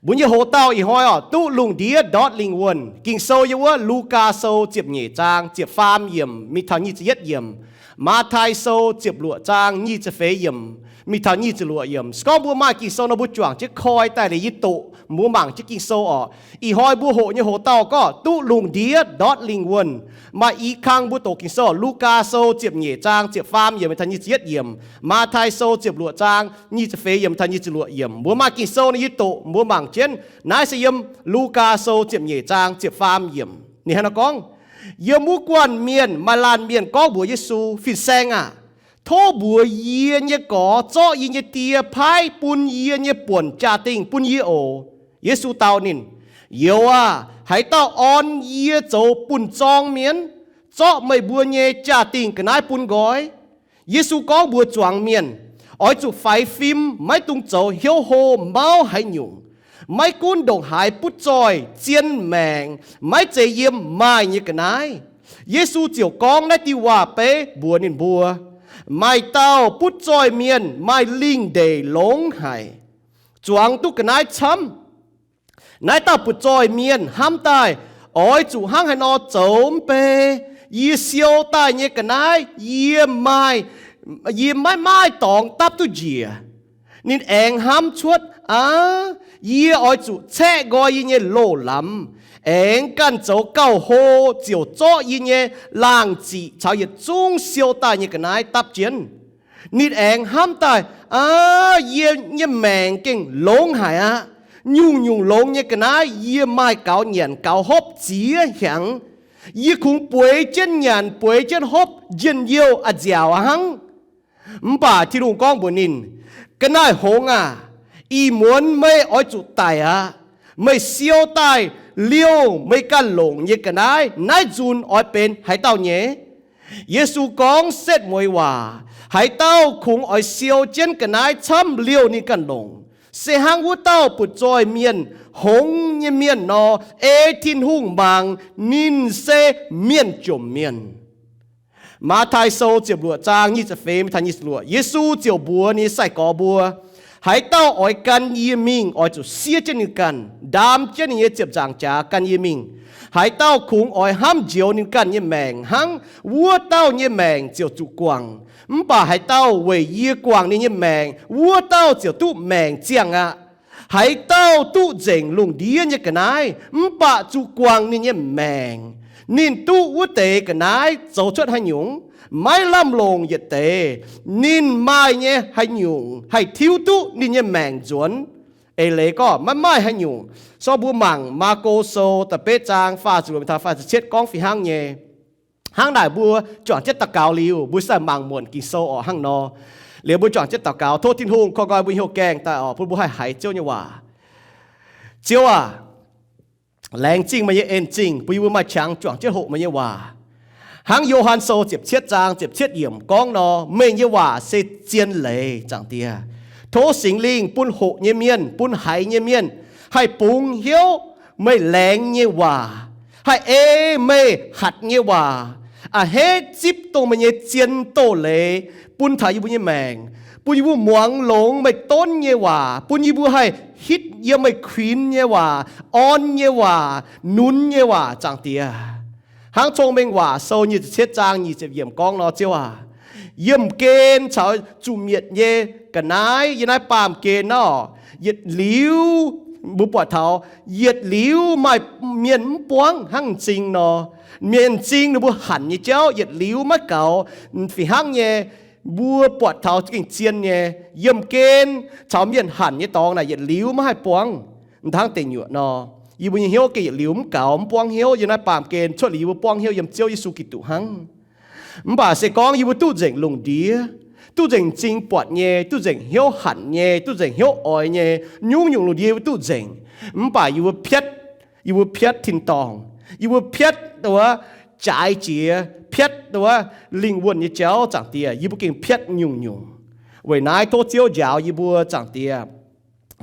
Mbuo nyei hoc-dauh ih hnoi orqc, duqv lungh ndiev ndortv lingh wuonh. Ging-Sou yiem wuov Lugaa Sou ziepc nyeic zaang ziepc faam yiemc mingh taux nyic ziepc yietv yiemc, Matv^tai Sou ziepc luoqc zaang nyic ziepc feix yiemc mingh taux nyic ziepc luoqc yiemc. Se gorngv mbuo maaih Ging-Sou nor, mbuo juangc jienv koi daaih liuz yie doqc, mbuo mangc jienv Ging-Sou orqc. Ih hnoi mbuo hoqc nyei hoc-dauh gorngv duqv lungh ndiev ndortv lingh wuonh. Maaih i kang mbuo doqc Ging-Sou, Lugaa Sou ziepc nyeic zaang ziepc faam yiemc mingh taux nyic ziepc yietv yiemc, Matv^tai Sou ziepc luoqc zaang nyic ziepc feix yiemc mingh taux nyic ziepc luoqc yiemc. Mbuo maaih Ging-Sou nor, yie doqc, mbuo mangc jienv. Naaiv se yiem Lugaa Sou ziepc nyeic zaang ziepc faam yiemc. Ninh hnangv naaiv gorngv, Yiem wuov guanh mienh maaih laanh mienh gorngv mbuox Yesu, Fin-Saeng aah! Tov mbuox yie nyei gorx zorqv yie nyei die paaiv bun yie nyei buonc jaa-dingh bun yie oc. Yesu dau ninh, Youz aah! Haaix dauh orn yie zoux bun-zorng mienh, zorqv meih mbuo nyei jaa-dingh ga'naaiv bun nqoi? Yesu gorngv mbuox zuangx mienh, Oix zuqc faix fim, maiv dungx zoux hnyouv hlo mauv haaix nyungc. Maiv gunv ndongc haaix butv zoih zien maengc maiv zeiz yiem maaih nyei ga'naaiv. Yesu ziouc gorngv naaiv diuh waac-beiv mbuox ninh mbuo, Maaih dauh butv zoih mienh maaih lingh ndeic longx haic, zuangx duqv ga'naaiv camv. Naaiv dauh butv zoih mienh hnamv daaih, Oix zuqc hnangv haaix nor zoux mv bei, yie siou daaih nyei ga'naaiv yie maaih, yie maiv maaih dorngx dapv duqv njiec. Ninh aengx hnamv cuotv, Aav, yie oix zuqc caeqv nqoi yie nyei loz-lamz, aengx ganh zoux gauh hlo, ziouc zorqv yie nyei laangh ziqc caux yietc zungv siou daaih nyei ga'naaiv dapv jienv. Ninh aengx hnamv daaih, Aav, yie nyei maengc gengh longx haic aqv. Nyungc-nyungc longx nyei ga'naaiv yie maaih gaux nyanc gaux hopv ziex hnyangx. Yie kungx bueix jienv nyanc bueix jienv hopv njien-youh a'nziaauc hnangv. Mv baac Tin-Hungh gorngv mbuox ninh, Ga'naaiv-hngongx aah! Ih muonz meih oix zuqc daic aqv. Meih siou daaih liouh meih ganh longc nyei ga'naaiv naaiv nzunc oix benx haaix dauh nyei? Yesu gorngv setv mueiz waac, Haaix dauh kungx oix siou jienv ga'naaiv camv liouh ninh ganh longc, se hnangv wuov dauh butv zoih mienh hngongx nyei mienh nor, ei Tin-Hungh mangc ninh se mienh jomc mienh. Matv^tai Sou ziepc luoqc zaang nyic ziepc feix mingh taux nyic ziepc luoqc, Yesu ziouc mbuox ninh nyei sai-gorx mbuo, Haaix dauh oix gan yie mingh oix zuqc siev jienv ninh ganh, ndaam jienv ninh nyei ziepc nzaangc jaax gan yie mingh. Haaix dauh kungx oix hnamv njoux ninh ganh nyei maengc hnangv, wuov dauh nyei maengc ziouc zuqc guangc. Mv baac haaix dauh weic yie guangc ninh nyei maengc, wuov dauh ziouc duqv maengc ziangh aqv. Haaix dauh duqv nzengc lungh ndiev nyei ga'naaiv mv baac zuqc guangc ninh nyei maengc, ninh duqv wuov deix ga'naaiv zoux cuotv haaix nyungc? Maiv lamh longc yietc deix. Ninh maaih nyei haaix nyungc haih tiuv duqv ninh nyei maengc nzuonx? Eix leiz gorngv maiv maaih haaix nyungc. So mbuo mangc Maako Sou da'betv zaang faah ziepc luoqc mingh taux faah ziepc cietv gorngv fih hnangv nyei. Hnangv naaic mbuo juangc jienv daux gaux liuz, mbuo sai mangc muonc Ging-Sou orqc hnangv nor. Liuz mbuo juangc jienv daux gaux, tov Tin-Hungh korv nqoi mbuo hnyouv gaengh daaih orqc, bun mbuo haih haiz Ziouv nyei waac. Ziouv aac, laengz zingh meih nyei en zingh bun yie mbuo maaih qangx juangc jienv hoqc meih nyei waac. Hnangv Yo^han Sou ziepc cietv zaang ziepc cietv yiemc gorngv nor, meih nyei waac se zien leiz, Zaangc Diex. Tov Singx Lingh bun hoqc nyei mienh, bun haiz nyei mienh haih bungx hnyouv meih laengz nyei waac, haih ei meih hatc nyei waac, a'hneiv zipv dongh meih nyei zien doz-leiz bun taux yie mbuo nyei maengc, bun yie mbuo muangx longx meih donv nyei waac, bun yie mbuo haih hitv yiem meih kuinx nyei waac, orn nyei waac, nunz nyei waac, Zaangc Diex. Hnangv Cong-Mengh Waac Sou nyic ziepc cietv zaang nyic ziepc yiemc gorngv nor, Ziouv aac, yiemh gen caux zuqc mietc nyei ga'naaiv yiem naaiv baamh gen nor, yietc liuz, mbuo buatc taux yietc liuz maaih mienh mv buangv hnangv m'zing nor. Mienh m'zing ninh mbuo hanc nyei jauv yietc liuz maiv gaux. Fih hnangv nyei, mbuo buatc taux gengh zien nyei, yiemh gen caux mienh hanc nyei dorngx naaic yietc liuz maiv haih buangv. Hnangv deic nyuoqc nor, yie mbuo nyei hnyouv gengh yietc liuz mv gaux, mv buangv hnyouv yiem naaiv baamh gen cuotv liuz yie mbuo buangv hnyouv yiem Ziouv Yesu Giduc hnangv. Mv baac se gorngv yie mbuo duqv nzengc lungh ndiev, duqv nzengc m'zing buatc nyei, duqv nzengc hnyouv hanc nyei, duqv nzengc hnyouv oix nyei, nyungc-nyungc lungh ndiev yie mbuo duqv nzengc, mv baac yie mbuo piatv, yie mbuo piatv tin-dorngh, yie mbuo piatv wuov jaaix jiex, piatv wuov lingh wuonh nyei jauv, Zaangc Diex, yie mbuo gengh piatv nyungc-nyungc. Weic naaiv tov Ziouv njaaux yie mbuo, Zaangc Diex,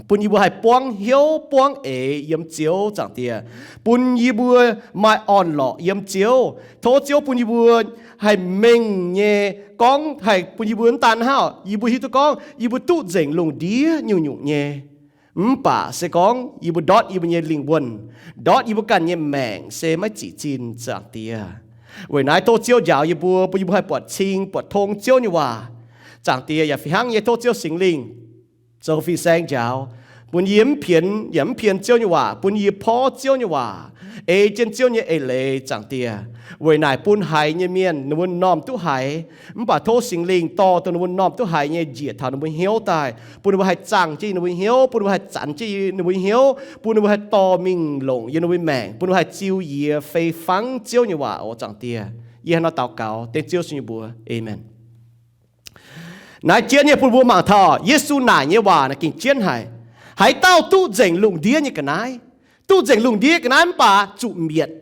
bun yie mbuo haih buangv hnyouv buangv eix yiem Ziouv, Zaangc Diex, bun yie mbuo maaih orn-lorqc yiem Ziouv. Tov Ziouv bun yie mbuo haih mengh nyei gorngv, haih bun yie mbuo mv daan hnangv, yie mbuo hiuv duqv gorngv yie mbuo duqv nzengc lungh ndiev nyungc-nyungc nyei. Mv baac se gorngv yie mbuo ndortv yie mbuo nyei lingh wuonh, ndortv yie mbuo ganh nyei maengc se maiv zic zinh, Zaangc Diex. Weic naaiv tov Ziouv njaaux yie mbuo, bun yie mbuo haih buatc cing buatc tong Ziouv nyei waac. Zaangc Diex, yaac fih hnangv nyei tov Ziouv Singx Lingh zoux fin-saeng njaaux, bun yie mv pienx yaac mv pien Ziouv nyei waac, bun yie porv Ziouv nyei waac, ei jienv Ziouv nyei eix leiz, Zaangc Diex. Weic naaic bun haiz nyei mienh ninh mbuo m'normh duqv haiz, mv baac tov Singx Lingh dorh dongh ninh mbuo m'normh duqv haiz nyei njiec taux ninh mbuo hnyouv daaih, bun ninh mbuo haih zaangh jienv ninh mbuo hnyouv, bun ninh mbuo haih zanx jienv ninh mbuo hnyouv, bun ninh mbuo haih dorh mingh longc yiem ninh mbuo maengc, bun ninh mbuo haih ziux yie fei fangv Ziouv nyei waac oc, Zaangc Diex. Yie hnangv naaiv daux gaux dengv Ziouv Yesu nyei mbuox. Aamen. Naaiv jienv nyei bun mbuo mangc taux Yesu naaic nyei waac naaic gengh jienv haic. Haaix dauh duqv nzengc lungh ndiev nyei ga'naaiv, duqv nzengc lungh ndiev ga'naaiv mv baac zuqc mietc,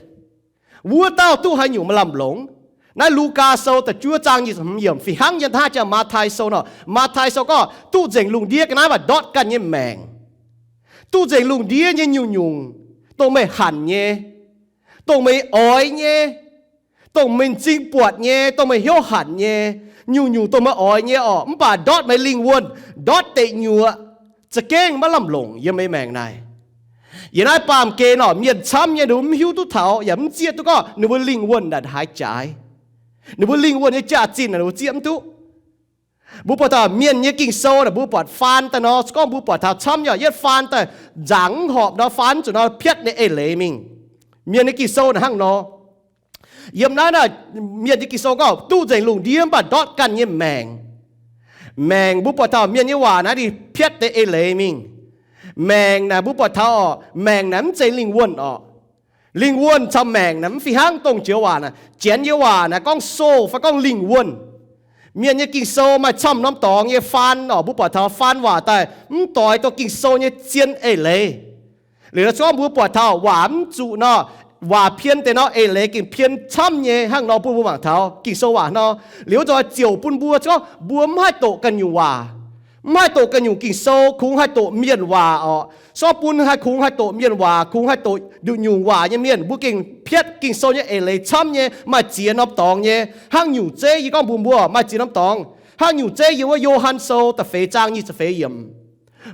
wuov dauh duqv haaix nyungc maaih lamh longx? Naaiv Lugaa Sou da'juov zaang nyic ziepc hmz yiemc fih hnangv yiem hnangv jaa Matv^tai Sou nor. Matv^tai Sou gorngv duqv nzengc lungh ndiev ga'naaiv mv baac ndortv ganh nyei maengc. Duqv nzengc lungh ndiev nyei nyungc-nyungc, dongh meih hanc nyei, dongh meih oix nyei, dongh meih m'zing buatc nyei, dongh meih hnyouv hanc nyei, nyungc-nyungc dongh meih oix nyei orqc, mv baac ndortv meih lingh wuonh, ndortv deic nyuoqc, za'gengh maiv lamh longc yiem meih maengc naaic. Yiem naaiv baamh gen orqc, mienh camv nyei ninh mbuo mv hiuv duqv taux yaac mv zieqv duqv gorngv ninh mbuo lingh wuonh naaic haaix jaaix. Ninh mbuo lingh wuonh nyei jaax-zinh naaic ninh mbuo zieqv mv duqv. Mbuo buatc taux Mienh nyei Ging-Sou naaic mbuo buatc faan daaih nor, se gorngv mbuo buatc taux camv nyei yietv faan daaih nzaangc mv horpc nor, faan mv zuqc nor piatv ninh eix leiz mingh. Mienh nyei Ging-Sou naaic hnangv nor. Yiem naaiv naaic, Mienh nyei Ging-Sou gorngv duqv nzengc lungh ndiev mv baac ndortv ganh nyei maengc. Maengc mbuo buatc taux Mienh nyei waac naaiv ninh piatv deix eix leiz mingh. Maengc naaic mbuo buatc taux orqc, maengc naaic mv zeiz lingh wuonh orqc. Lingh wuonh caux maengc naaic mv fih hnangv. Dongh joux waac naaic, Janx nyei waac naaic gorngv soul fai gorngv lingh wuonh. Mienh nyei Ging-Sou maaih camv norm dorngx nyei faan orqc, mbuo buatc taux faan waac daaih mv doix dongh Ging-Sou nyei zien eix leiz. Liuz nor se gorngv mbuo buatc taux waac mv zuqc nor, waac pien deix nor eix leiz gengh pien camv nyei hnangv nor bun mbuo mangc taux Ging-Sou waac nor. Liuz nzoih ziouc bun mbuo se gorngv mbuo mv haih doqc ganh nyungc waac, mv haih doqc ganh nyungc Ging-Sou, kungx haih doqc mienh waac orqc. Se gorngv bun haih kungx haih doqc mienh waac, kungx haih doqc nduqc nyungc waac nyei mienh, mbuo gengh piatv Ging-Sou nyei eix leiz camv nyei, maaih ziex norm dorngx nyei. Hnangv nyungc zeiv yie gorngv mbuox mbuo maaih ziex norm dorngx. Hnangv nyungc zeiv yiem wuov Yo^han Sou da'feix zaang nyic ziepc feix yiemc.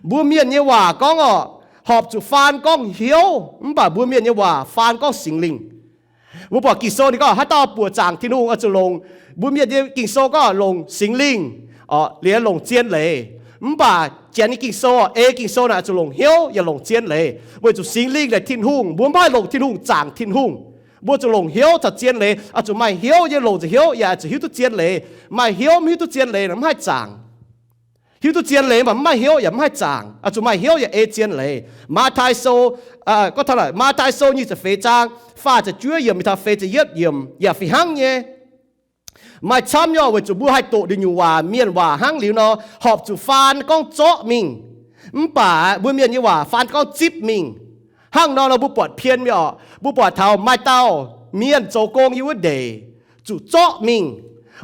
Mbuo mienh nyei waac gorngv orqc, horpc zuqc faan gorngv hnyouv, mv baac mbuo mienh nyei waac faan gorngv Singx Lingh. Mbuo buatc Ging-Sou ninh gorngv haaix dauh buoqc zaangc Tin-Hungh oix zuqc longc, mbuo mienh nyei Ging-Sou gorngv longc Singx Lingh, orqc, liuz longc zien leiz. Mv baac Janx nyei Ging-Sou, ei Ging-Sou naaic oix zuqc longc hnyouv yaac longc zien leiz, weic zuqc Singx Lingh naaic Tin-Hungh, mbuo mv haih longc Tin-Hungh zaangc Tin-Hungh. Mbuo zuqc longc hnyouv caux zien leiz, oix zuqc maaih hnyouv nyei longc nzengc hnyouv yaac oix zuqc hiuv duqv zien leiz. Maaih hnyouv mv hiuv duqv zien leiz nor mv haih zaangc. Hiuv duqv zien leiz mv baac mv maaih hnyouv yaac mv haih zaangc. Oix zuqc maaih hnyouv yaac ei zien leiz. Matv^tai Sou, gorngv taux Matv^tai Sou nyic ziepc feix zaang faah ziepc juov yiemc mingh taux feix ziepc yietv yiemc yaac fih hnangv nyei. Maaih camv nyei orqc, weic zuqc mbuo haih doqc nduqc nyungc waac, mienh waac hnangv liuz nor, horpc zuqc faan gorngv zorqv mingh. Mv baac mbuo mienh nyei waac faan gorngv zipv mingh. Hnangv nor nor mbuo buatc pien nyei orqc, mbuo buatc taux maaih dauh mienh zoux gong yiem wuov ndeic zuqc zorqv mingh,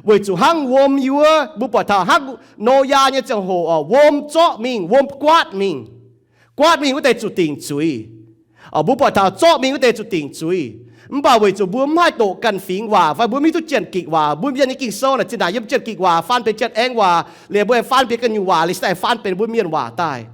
weic zuqc hnangv wuom yiem wuov, mbuo buatc taux hnangv Noyaa nyei ziangh hoc orqc, wuom zorqv mingh, wuom guaatv mingh. Guaatv mingh wuov deix zuqc dingc zuiz. Mbuo buatc taux zorqv mingh wuov deix zuqc dingc zuiz. Mv baac weic zuqc mbuo mv haih doqc ganh fingx waac fai mbuo mv hiuv duqv Janx-Gikc waac, mbuo mienh nyei Ging-Sou naaic zinh ndaangc yiem Janx-Gikc waac faan benx Janx-Aengx waac, liuz mbuo aengx faan benx ganh nyungc waac, liuz se daaih faan benx mbuo mienh waac daaih.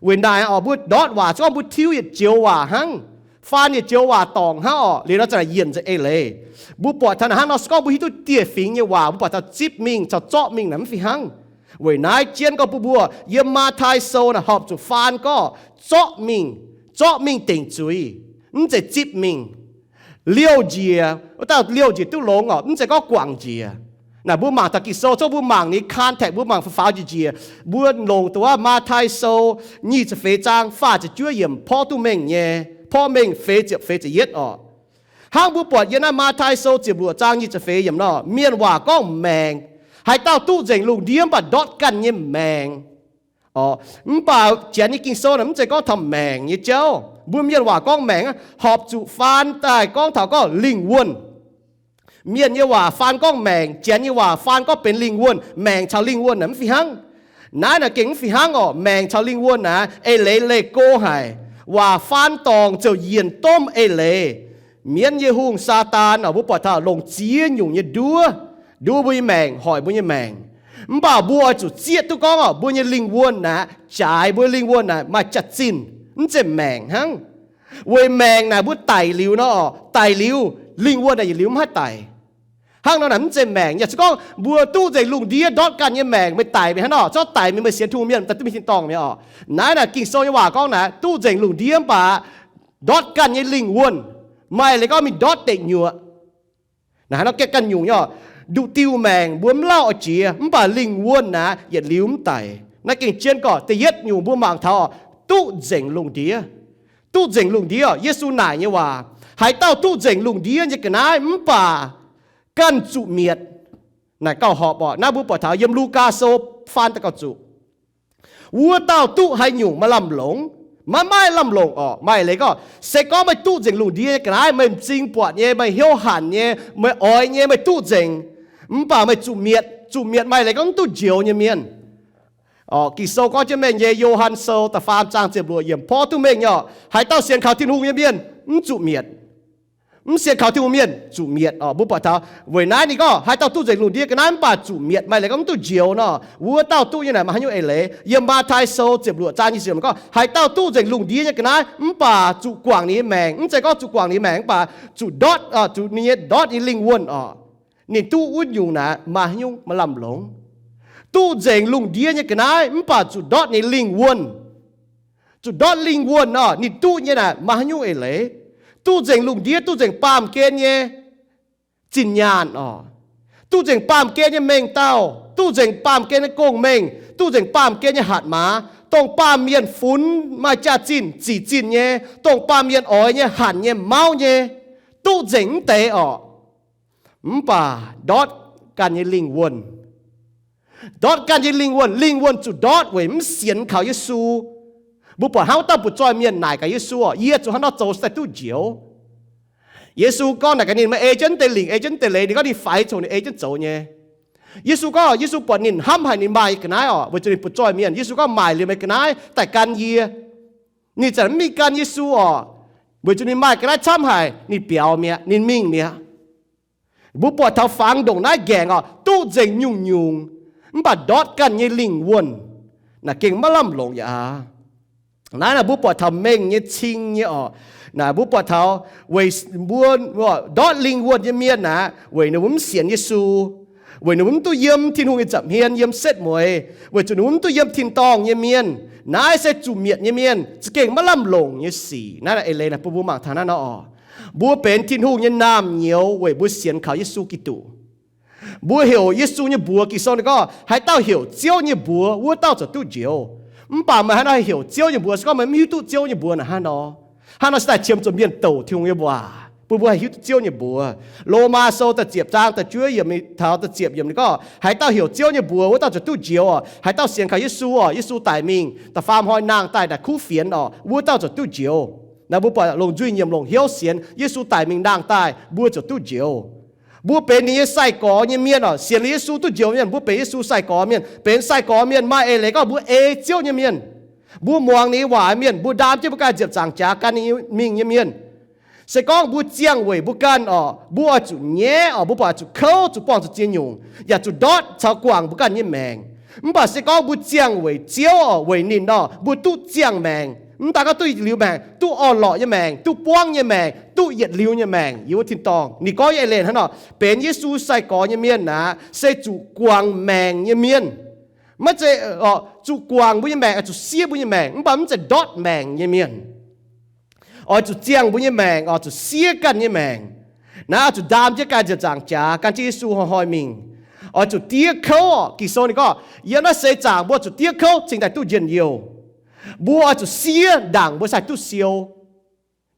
Weic naaic orqc, mbuo ndortv waac se gorngv mbuo tiuv yietc joux waac hnangv, faan yietc joux waac dorngc hnangv orqc, liuz nor za'naaic yienc nzengc eix leiz. Mbuo buatc taux naaic hnangv nor se gorngv mbuo hiuv duqv dieh fingx nyei waac, mbuo buatc taux zipv mingh caux zorqv mingh naaic mv fih hnangv. Weic naaiv jienv gorngv bun mbuo yiem Matv^tai Sou naaic horpc zuqc faan gorngv zorqv mingh, zorqv mingh dingc zuiz, mv zeiz zipv mingh. Liouh njiec, wuov dauh liouh njiec duqv longx orqc, mv zeiz gorngv guangc njiec. Naaic mbuo mangc taux Ging-Sou, zungv mbuo mangc ninh context, mbuo mangc faaux faaux njiec njiec, mbuo longc dongh wuov Matv^tai Sou nyic ziepc feix zaang faah ziepc juov yiemc porv duqv mengh nyei, porv mengh feix ziepc, feix ziepc yietv orqc. Hnangv mbuo buatc yiem naaiv Matv^tai Sou ziepc luoqc zaang nyic ziepc feix yiemc nor, mienh waac gorngv maengc. Haaix dauh duqv nzengc lungh ndiev mv baac ndortv ganh nyei maengc. Mv baac Janx nyei Ging-Sou naaic mv zeiz gorngv taux maengc nyei jauv. Mbuo mienh waac gorngv maengc, horpc zuqc faan daaih gorngv taux gorngv lingh wuonh. Mienh nyei waac faan gorngv maengc, Janx nyei waac faan gorngv benx lingh wuonh. Maengc caux lingh wuonh naaic mv fih hnangv. Naaiv naaic gengh mv fih hnangv orqc. Maengc caux lingh wuonh naaic eix leiz leih go haic. Waac faan dorngc ziouc yienc domh eix leiz. Mienv nyei hungh, Saadaan orqc, mbuo buatc taux longc ziex nyungc nyei nduov, nduov mbuo nyei maengc, hoic mbuo nyei maengc. Mv baac mbuo oix zuqc zieqv duqv gorngv oc, mbuo nyei lingh wuonh naaic, jaaix mbuo lingh wuonh naaic maaih jaax-zinh, mv zeiz maengc hnangv. Weic maengc naaic mbuo daic liuz nor, daic liuz, lingh wuonh naaic yietc liuz mv haih daic. Hnangv nor naaic mv zeiz maengc. Yaac se gorngv mbuo duqv nzengc lungh ndiev ndortv ganh nyei maengc, meih daic mingh hnangv nor, corc daic mingh meih sienx Tin-Hungh mienh daaih duqv mingh tin-dorngh mi'aqv oc. Naaiv naaic Ging-Sou nyei waac gorngv naaic, duqv nzengc lungh ndiev mv baac ndortv ganh nyei lingh wuonh, maaih leiz gorngv mingh ndortv deic nyuoqc. Naaiv hnangv nor gengh ganh nyungc nyei oc. Nduqc diuh maengc mbuo mv lauh oix jiex, mv baac lingh wuonh naaic yietc liuz mv daic. Naaiv gengh jienv gorqv da'yietv nyungc mbuo mangc taux oc, duqv nzengc lungh ndiev. Duqv nzengc lungh ndiev oc. Yesu naaic nyei waac, haaix dauh duqv nzengc lungh ndiev nyei ga'naaiv mv baac ganh zuqc mietc, naaic gauh horpc oc. Naaiv mbuo buatc taux yiem Lugaa Sou faan daaih gauh zuqc, wuov dauh duqv haaix nyungc maaih lamh longc, maiv maaih lamh longc oc. Maaih leiz gorngv, se gorngv meih duqv nzengc lungh ndiev nyei ga'naaiv, meih m'zing buatc nyei, meih hnyouv hanc nyei, meih oix nyei, meih duqv nzengc, mv baac meih zuqc mietc. Zuqc mietc maaih leiz gorngv mv duqv njoux nyei mienh. Ging-Sou gorngv jienv mengh nyei, Yo^han Sou da'faam zaang ziepc luoqc yiemc porv duqv mengh nyei oc, haaix dauh sienx kaux Tin-Hungh nyei mienh mv zuqc mietc. Mv sienx kaux Tin-Hungh mienh zuqc mietc oc. Mbuo buatc taux weic naaiv ninh gorngv haaix dauh duqv nzengc lungh ndiev ga'naaiv mv baac zuqc mietc, maaih leiz gorngv mv duqv njoux nor, wuov dauh duqv nyei naaic maaih haaix nyungc eix leiz? Yiem Matv^tai Sou ziepc luoqc zaang nyic ziepc gorngv, haaix dauh duqv nzengc lungh ndiev nyei ga'naaiv mv baac zuqc guangc ninh nyei maengc, mv zeiz gorngv zuqc guangc ninh nyei maengc mv baac zuqc ndortv, zuqc ninh nyei ndortv ninh lingh wuonh oc. Ninh duqv wuov nyungc naaic maaih haaix nyungc maaih lamh longc? Duqv nzengc lungh ndiev nyei ga'naaiv mv baac zuqc ndortv ninh lingh wuonh. Zuqc ndortv lingh wuonh nor, ninh duqv nyei naaic maaih haaix nyungc eix leiz? Duqv nzengc lungh ndiev, duqv nzengc baamh gen nyei zinh nyaanh oc. Duqv nzengc baamh gen nyei mengh dauh, duqv nzengc baamh gen nyei gong-mengh, duqv nzengc baamh gen nyei hatc maaz, dongh baamh mienh funx maaih jaax-zinh zic zinh nyei, dongh baamh mienh oix nyei, hanc nyei, mauv nyei, duqv nzengc mv deix oc. Mv baac ndortv ganh nyei lingh wuonh, ndortv ganh nyei lingh wuonh, lingh wuonh zuqc ndortv weic mv sienx kaux Yesu. Mbuo buatc hnangv wuov dauh butv-zoih mienh naaic gaax Yesu oc, yie zuqc hnangv nor zoux se daaih duqv njoux? Yesu gorngv naaic gaax ninh, meih ei jienv deix lingc, ei jienv deix leiz. Ninh gorngv ninh faix coc ninh ei jienv zoux nyei. Yesu gorngv, Yesu buatc ninh hnamv haic ninh maaih nyei ga'naaiv oc, weic zuqc ninh butv-zoih mienh. Yesu gorngv, maaic liuz meih ga'naaiv daaih gan yie. Ninh zanc mv mingh gan Yesu oc, weic zuqc ninh maaih ga'naaiv camv haic, ninh biaux mi'aqv, ninh mingh mi'aqv. Mbuo buatc taux fangx ndongc naaiv nqaengc oc, duqv nzengc nyungc-nyungc, mv baac ndortv ganh nyei lingh wuonh naaic gengh maiv lamh longc yaac aqv. Naaiv naaic mbuo buatc taux mengh nyei cing nyei oc. Naaic mbuo buatc taux weic mbuo ndortv lingh wuonh nyei mienh naaic, weic ninh mbuo mv sienx Yesu, weic ninh mbuo mv duqv yiem Tin-Hungh nyei nza'hmien, yiem setv mueiz, weic zuqc ninh mbuo mv duqv yiem tin-dorngh nyei mienh. Naaiv se zuqc mietc nyei mienh, za'gengh maiv lamh longc nyei sic. Naaiv eix leiz naaic bun mbuo mangc taux naaiv nor oc. Mbuo benx Tin-Hungh nyei naamh nyouz weic mbuo sienx kaux Yesu Giduc. Mbuo heuc Yesu nyei mbuox, Ging-Sou ninh gorngv, haaix dauh heuc Ziouv nyei mbuox, wuov dauh ziouc duqv njoux. Mv baac meih haaix nor haih heuc Ziouv nyei mbuox, se gorngv meih mv hiuv duqv Ziouv nyei mbuox naaic hnangv nor? Hnangv nor se daaih qiemx zuqc mienh douc Tin-Hungh nyei waac, bun mbuo haih hiuv duqv Ziouv nyei mbuox. Lomaa Sou da'ziepc zaang da'juov yiemc taux da'ziepc yiemc ninh gorngv, haaix dauh heuc Ziouv nyei mbuox, wuov dauh ziouc duqv njoux oc. Haaix dauh sienx kaux Yesu oc, Yesu daic mingh da'faam hnoi nangh daaih naaic kuv fienx oc, wuov dauh ziouc duqv njoux. Naaiv mbuo buatc longc nzuih nyiemc longc hnyouv sienx Yesu daic mingh nangh daaih, mbuo ziouc duqv njoux. Mbuo benx ninh nyei sai-gorx nyei mienh oc, sienx liuz Yesu duqv njoux mienh, mbuo benx Yesu sai-gorx mienh. Benx sai-gorx mienh maaih eix leiz gorngv mbuo ei Ziouv nyei mienh, mbuo muangx ninh nyei waac mienh, mbuo ndaam jienv mbuo ganh nziepc zaangc jaax gan ninh mingh nyei mienh. Se gorngv mbuo ziangh weic mbuo ganh oc, mbuo oix zuqc nyaiv oc, mbuo buatc zuqc kouv, zuqc buangh zuqc ziex nyungc, yaac zuqc ndortv caux guangc mbuo ganh nyei maengc. Mv baac se gorngv mbuo ziangh weic Ziouv oc, weic ninh nor, mbuo duqv ziangh maengc. Mv daan gorngv duqv yietc liuz maengc, duqv orn-lorqc nyei maengc, duqv buangv nyei maengc, duqv yietc liuz nyei maengc yiem wuov tin-dorngh. Ninh gorngv nyei eix leiz hnangv nor, benx Yesu sai-gorx nyei mienh naaic se zuqc guangc maengc nyei mienh. Maiv zeiz oc, zuqc guangc mbuo nyei maengc, oix zuqc siev mbuo nyei maengc, mv baac mv zeiz ndortv maengc nyei mienh. Oix zuqc ziangh mbuo nyei maengc, oix zuqc siev ganh nyei maengc. Naaiv oix zuqc ndaam jienv ganh nziepc zaangc jaax gan jienv Yesu hnoi-hnoi mingh. Oix zuqc diev kouv oc. Ging-Sou ninh gorngv yiem naaiv seix zaangc mbuo oix zuqc diev kouv cingx daaih duqv njien-youh. Mbuo oix zuqc siev ndaangc mbuo se haih duqv siou.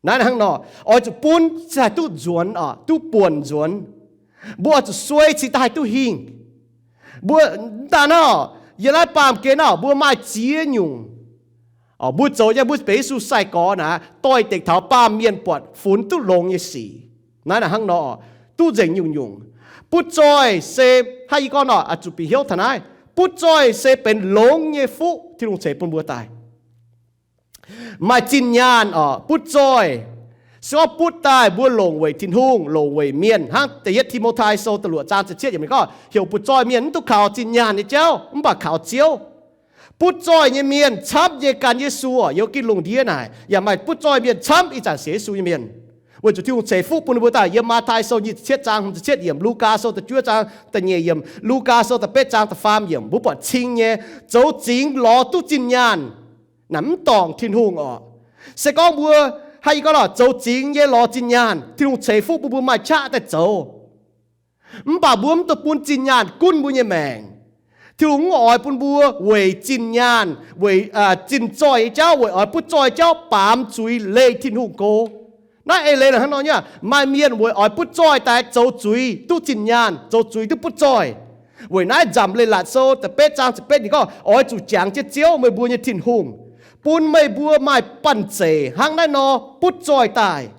Naaiv hnangv nor, oix zuqc bun se haih duqv nzuonx oc, duqv buonc nzuonx. Mbuo oix zuqc suei cingx daaih haih duqv hingh. Mbuo mv daan nor, yiem naaiv baamh gen nor mbuo maaih ziex nyungc. Mbuo zoux nyei, mbuo benx Yesu sai-gorx naaic, doix-dekc taux baamh mienh buatc funx duqv longx nyei sic. Naaiv naaic hnangv nor, duqv nzengc nyungc-nyungc. Butv zoih se, hnangv yie gorngv nor, oix zuqc bieqc hnyouv taux naaiv, butv zoih se benx longx nyei fuqv Tin-Hungh ceix bun mbuo daaih. Maaih zinh nyaanh oc, butv zoih Se gorngv butv daaih mbuo longc weic Tin-Hungh, longc weic mienh, hnangv da'yietv Ti^mo^tai Sou da'luoqc zaang ziepc cietv yiemc gorngv, heuc butv zoih mienh mv duqv kaux zinh nyaanh nyei jauv, mv baac kaux Ziouv. Butv zoih nyei mienh camv nyei gan Yesu oc, yiem ginv lungh ndiev naaic yaac maaih butv zoih mienh camv ih zanc sienx Yesu nyei mienh. Weic zuqc Tin-Hungh ceix fuqv bun ninh mbuo daaih yiem Matv^tai Sou nyic ziepc cietv zaang hmz ziepc cietv yiemc, Lugaa Sou da'juov zaang da'nyeic yiemc, Lugaa Sou da'betv zaang da'faam yiemc, mbuo buatc cing nyei, zoux zingx lorz duqv zinh nyaanh naaic mv dorngc Tin-Hungh oc. Se gorngv mbuo, haaix yie gorngv lorqc, zoux zingx nyei lorz zinh nyaanh, Tin-Hungh ceix fuqv bun mbuo maaih qaqv daaih zoux. Mv baac mbuo mv dungx bun zinh nyaanh gunv mbuo nyei maengc. Tin-Hungh mv oix bun mbuo weic zinh nyaanh, weic zinh zoih nyei jauv, weic oix butv zoih jauv baamz zuiz leih Tin-Hungh go. Naaiv eix leiz hnangv nor nyei, maaih mienh weic oix butv zoih daaih zoux zuiz duqv zinh nyaanh, zoux zuiz duqv butv zoih. Weic naaiv Nzamc Leiz-Latc Sou da'betv zaang ziepc betv yiemc gorngv, oix zuqc jangx jienv Ziouv, meih mbuo nyei Tin-Hungh, bun meih mbuo maaih banh zeic hnangv naaiv nor butv zoih daaih,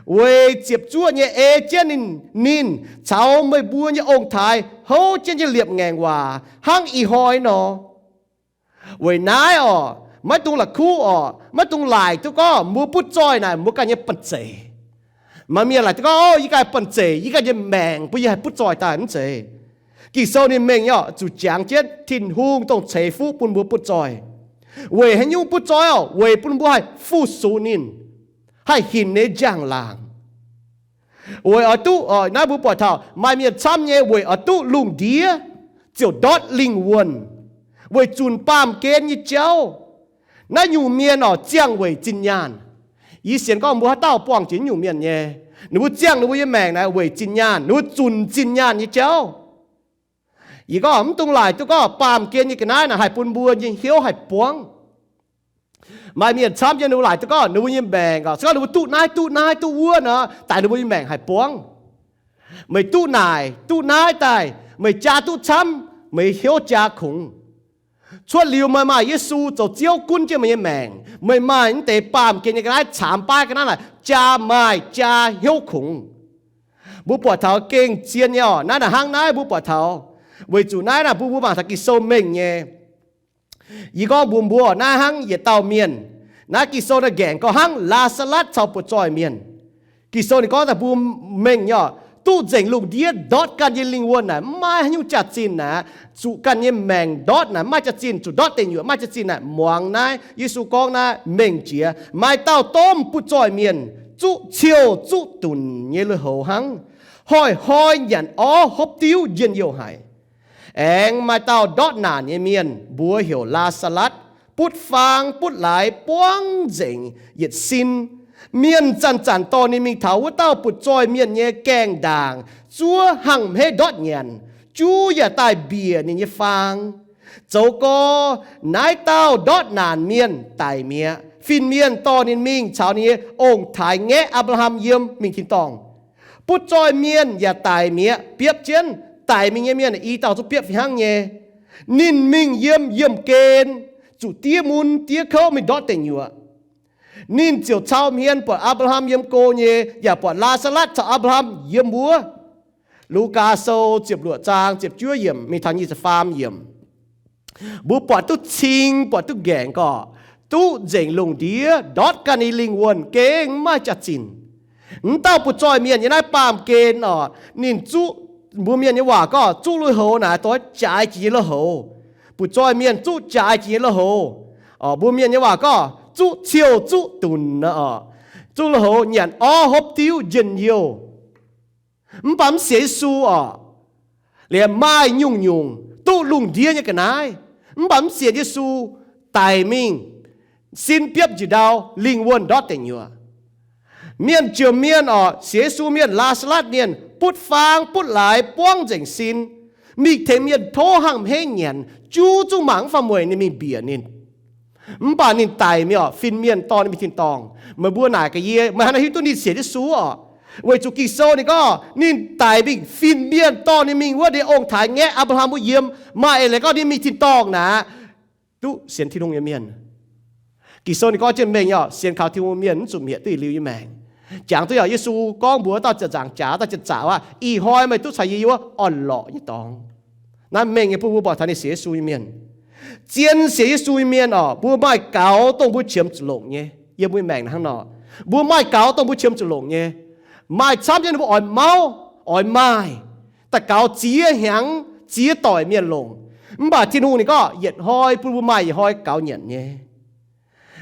weic ziepc zuoqv nyei ei jienv ninh, ninh caux meih mbuo nyei ong-taaix houv jienv nyei liepc ngaengc waac hnangv ih hnoi nor. Weic naaiv oc, maiv dungx la'kuqv oc, maiv dungx laaic duqv gorngv mbuo butv zoih naaic mbuo ganh nyei banh zeic. Maaih mienh laaic duqv gorngv, Ov, yie ganh banh zeic, yie ganh nyei maengc bun yie haih butv zoih daaih, mv zeiz. Ging-Sou ninh mengh nyei oc, zuqc jangx jienv Tin-Hungh dongh ceix fuqv bun mbuo butv zoih. Weic haaix nyungc butv zoih oc? Weic bun mbuo haih fu-sux ninh, haih hinc nyei njang-laangc. Weic oix duqv, naaiv mbuo buatc taux maaih mienh camv nyei weic oix duqv lungh ndiev ziouc ndortv lingh wuonh, weic zunc baamh gen nyei jauv. Naaiv nyungc mienh oc, ziangh weic zinh nyaanh. Yie sienx gorngv mbuo haaix dauh buangh jiex nyungc mienh nyei. Ninh mbuo ziangh ninh mbuo nyei maengc naaic weic zinh nyaanh, ninh mbuo zunc zinh nyaanh nyei jauv. Yie gorngv mv dungx laaic duqv gorngv baamh gen nyei ga'naaiv naaic haih bun mbuo nyei hnyouv haih buangv. Maaih mienh camv nyei ninh mbuo laaic duqv gorngv ninh mbuo nyei maengc oc, se gorngv ninh mbuo duqv naaiv duqv naaiv duqv wuov nor, daaih ninh mbuo nyei maengc haih buangv. Meih duqv naaic duqv naaiv daaih, meih jaa duqv camv, meih hnyouv jaa kungx. Cuotv liuz meih maaih Yesu zoux Ziouv gunv jienv meih nyei maengc, meih maaih naaiv deix baamh gen nyei ga'naaiv caamx baav ga'naaiv naaic, jaa maaih jaa hnyouv kungx. Mbuo buatc taux gengh zien nyei oc, naaiv naaic hnangv naaiv mbuo buatc taux. Weic zuqc naaiv naaic mbuo mbuo mangc taux Ging-Sou mengh nyei. Yie gorngv mbuox mbuo, naaiv hnangv yietc dauh mienh. Naaiv Ging-Sou naaiv nqaengc gorngv hnangv Laa^saa^latv caux butv zoih mienh. Ging-Sou ninh gorngv daaih mbuo mengh nyei oc, duqv nzengc lungh ndiev ndortv ganh nyei lingh wuonh naaic mv maaih haaix nyungc jaax-zinh naaic, zuqc ganh nyei maengc ndortv naaic mv maaih jaax-zinh, zuqc ndortv deic nyuoqc mv maaih jaax-zinh naaic, muangx naaiv Yesu gorngv naaiv mengh jiex. Maaih dauh domh butv zoih mienh zuqv ciouh zuqv dunc nyei lui-houx hnangv, hnoi-hnoi nyanc orv hopv diuv njien-youh haic. Aengx maaih dauh ndortv naanc nyei mienh, mbuox heuc Laa^saa^latv, butv faang butv laaix buangv nzengc yietc sin. Mienh zanc-zanc dorh ninh mingh taux wuov dauh butv zoih mienh nyei gaengh ndaangc, zuov hnangv hmeiv ndortv nyanc, juv yaac daaih mbiec ninh nyei faang. Zoux gorx, naaiv dauh ndortv naanc mienh daic mi'aqv. Fin-mienh dorh ninh mingh caux ninh nyei ong-taaix ngaeqv Apc^laa^ham yiem mingh tin-dorngh. Butv zoih mienh yaac daic mi'aqv, biopv jienv daic mingh nyei mienh i dauh zungv biopv fih hnangv nyei. Ninh mingh yiem yiemh gen, zuqc diev mun diev kouv mingh ndortv deic nyuoqc. Ninh ziouc cau hmien buatc Apc^laa^ham yiem go nyei, yaac buatc Laa^saa^latv caux Apc^laa^ham yiem wuov. Lugaa Sou ziepc luoqc zaang ziepc juov yiemc mingh taux nyic ziepc faam yiemc. Mbuo buatc duqv cing, buatc duqv nqaengc gorqv, duqv nzengc lungh ndiev ndortv ganh nyei lingh wuonh gengh mv maaih jaax-zinh. M'dauh butv zoih mienh nyei naaiv baamh gen oc, ninh zuqv, mbuo mienh nyei waac gorngv zuqv lui-houx naaic doix jaaix jiex nyei lui-houx. Butv zoih mienh zuqv jaaix jiex nyei lui-houx. Mbuo mienh nyei waac gorngv zuqv ciouh zuqv dunc oc. Zuqv lui-houx nyanc orv hopv diuv njien-youh. Mv baac mv sienx Yesu oc, liemh maaih nyungc-nyungc duqv lungh ndiev nyei ga'naaiv, mv baac mv sienx Yesu, daic mingh, sin biopv njiec ndau, lingh wuonh ndortv deic nyuoqc. Mienh jomc mienh oc, sienx Yesu mienh, Laa^saa^latv mienh, butv faang butv laaix buangv nzengc sin, mingh tengx mienh tov hnangv hmeiv nyanc, juv zungv mangc mv fai mueic ninh mingh mbiec ninh. Mv baac ninh daic mi'aqv, fin-mienh dorh ninh mingh tin-dorngh. Meih mbuo naaic gaax yie, meih hnangv naaiv hiuv duqv ninh sienx Yesu oc. Weic zuqc Ging-Sou ninh gorngv ninh daic mingh, fin-mienh dorh ninh mingh wuov, ninh ong-taaix ngaeqv Apc^laa^ham wuov yiem. Maaih eix leiz gorngv ninh mingh tin-dorngh naaic, duqv sienx Tin-Hungh nyei mienh. Ging-Sou ninh gorngv jienv mengh nyei oc, sienx kaux Tin-Hungh mienh mv zuqc mietc duqv yietc liuz nyei maengc. Jangx duqv yaac Yesu gorngv mbuox dauh ziepc nzaangc jaax, dauh ziepc nzaangc aav, ih hnoi meih duqv caux yie yiem wuov orn-lorqc nyei dorngx. Naaiv mengh nyei bun mbuo buatc taux ninh sienx Yesu nyei mienh. Zien sienx Yesu nyei mienh oc, mbuo maaih gaux dongh mbuo qiemx zuqc longc nyei yiem mbuo nyei maengc hnangv nor. Mbuo maaih gaux dongh mbuo qiemx zuqc longc nyei. Maaih camv nyei ninh mbuo oix mauv, oix maaih, daux gaux ziex hnyangx ziex doic mienh longc. Mv baac Tin-Hungh ninh gorngv, yietc hnoi bun mbuo maaih yietc hnoi gaux nyanc nyei.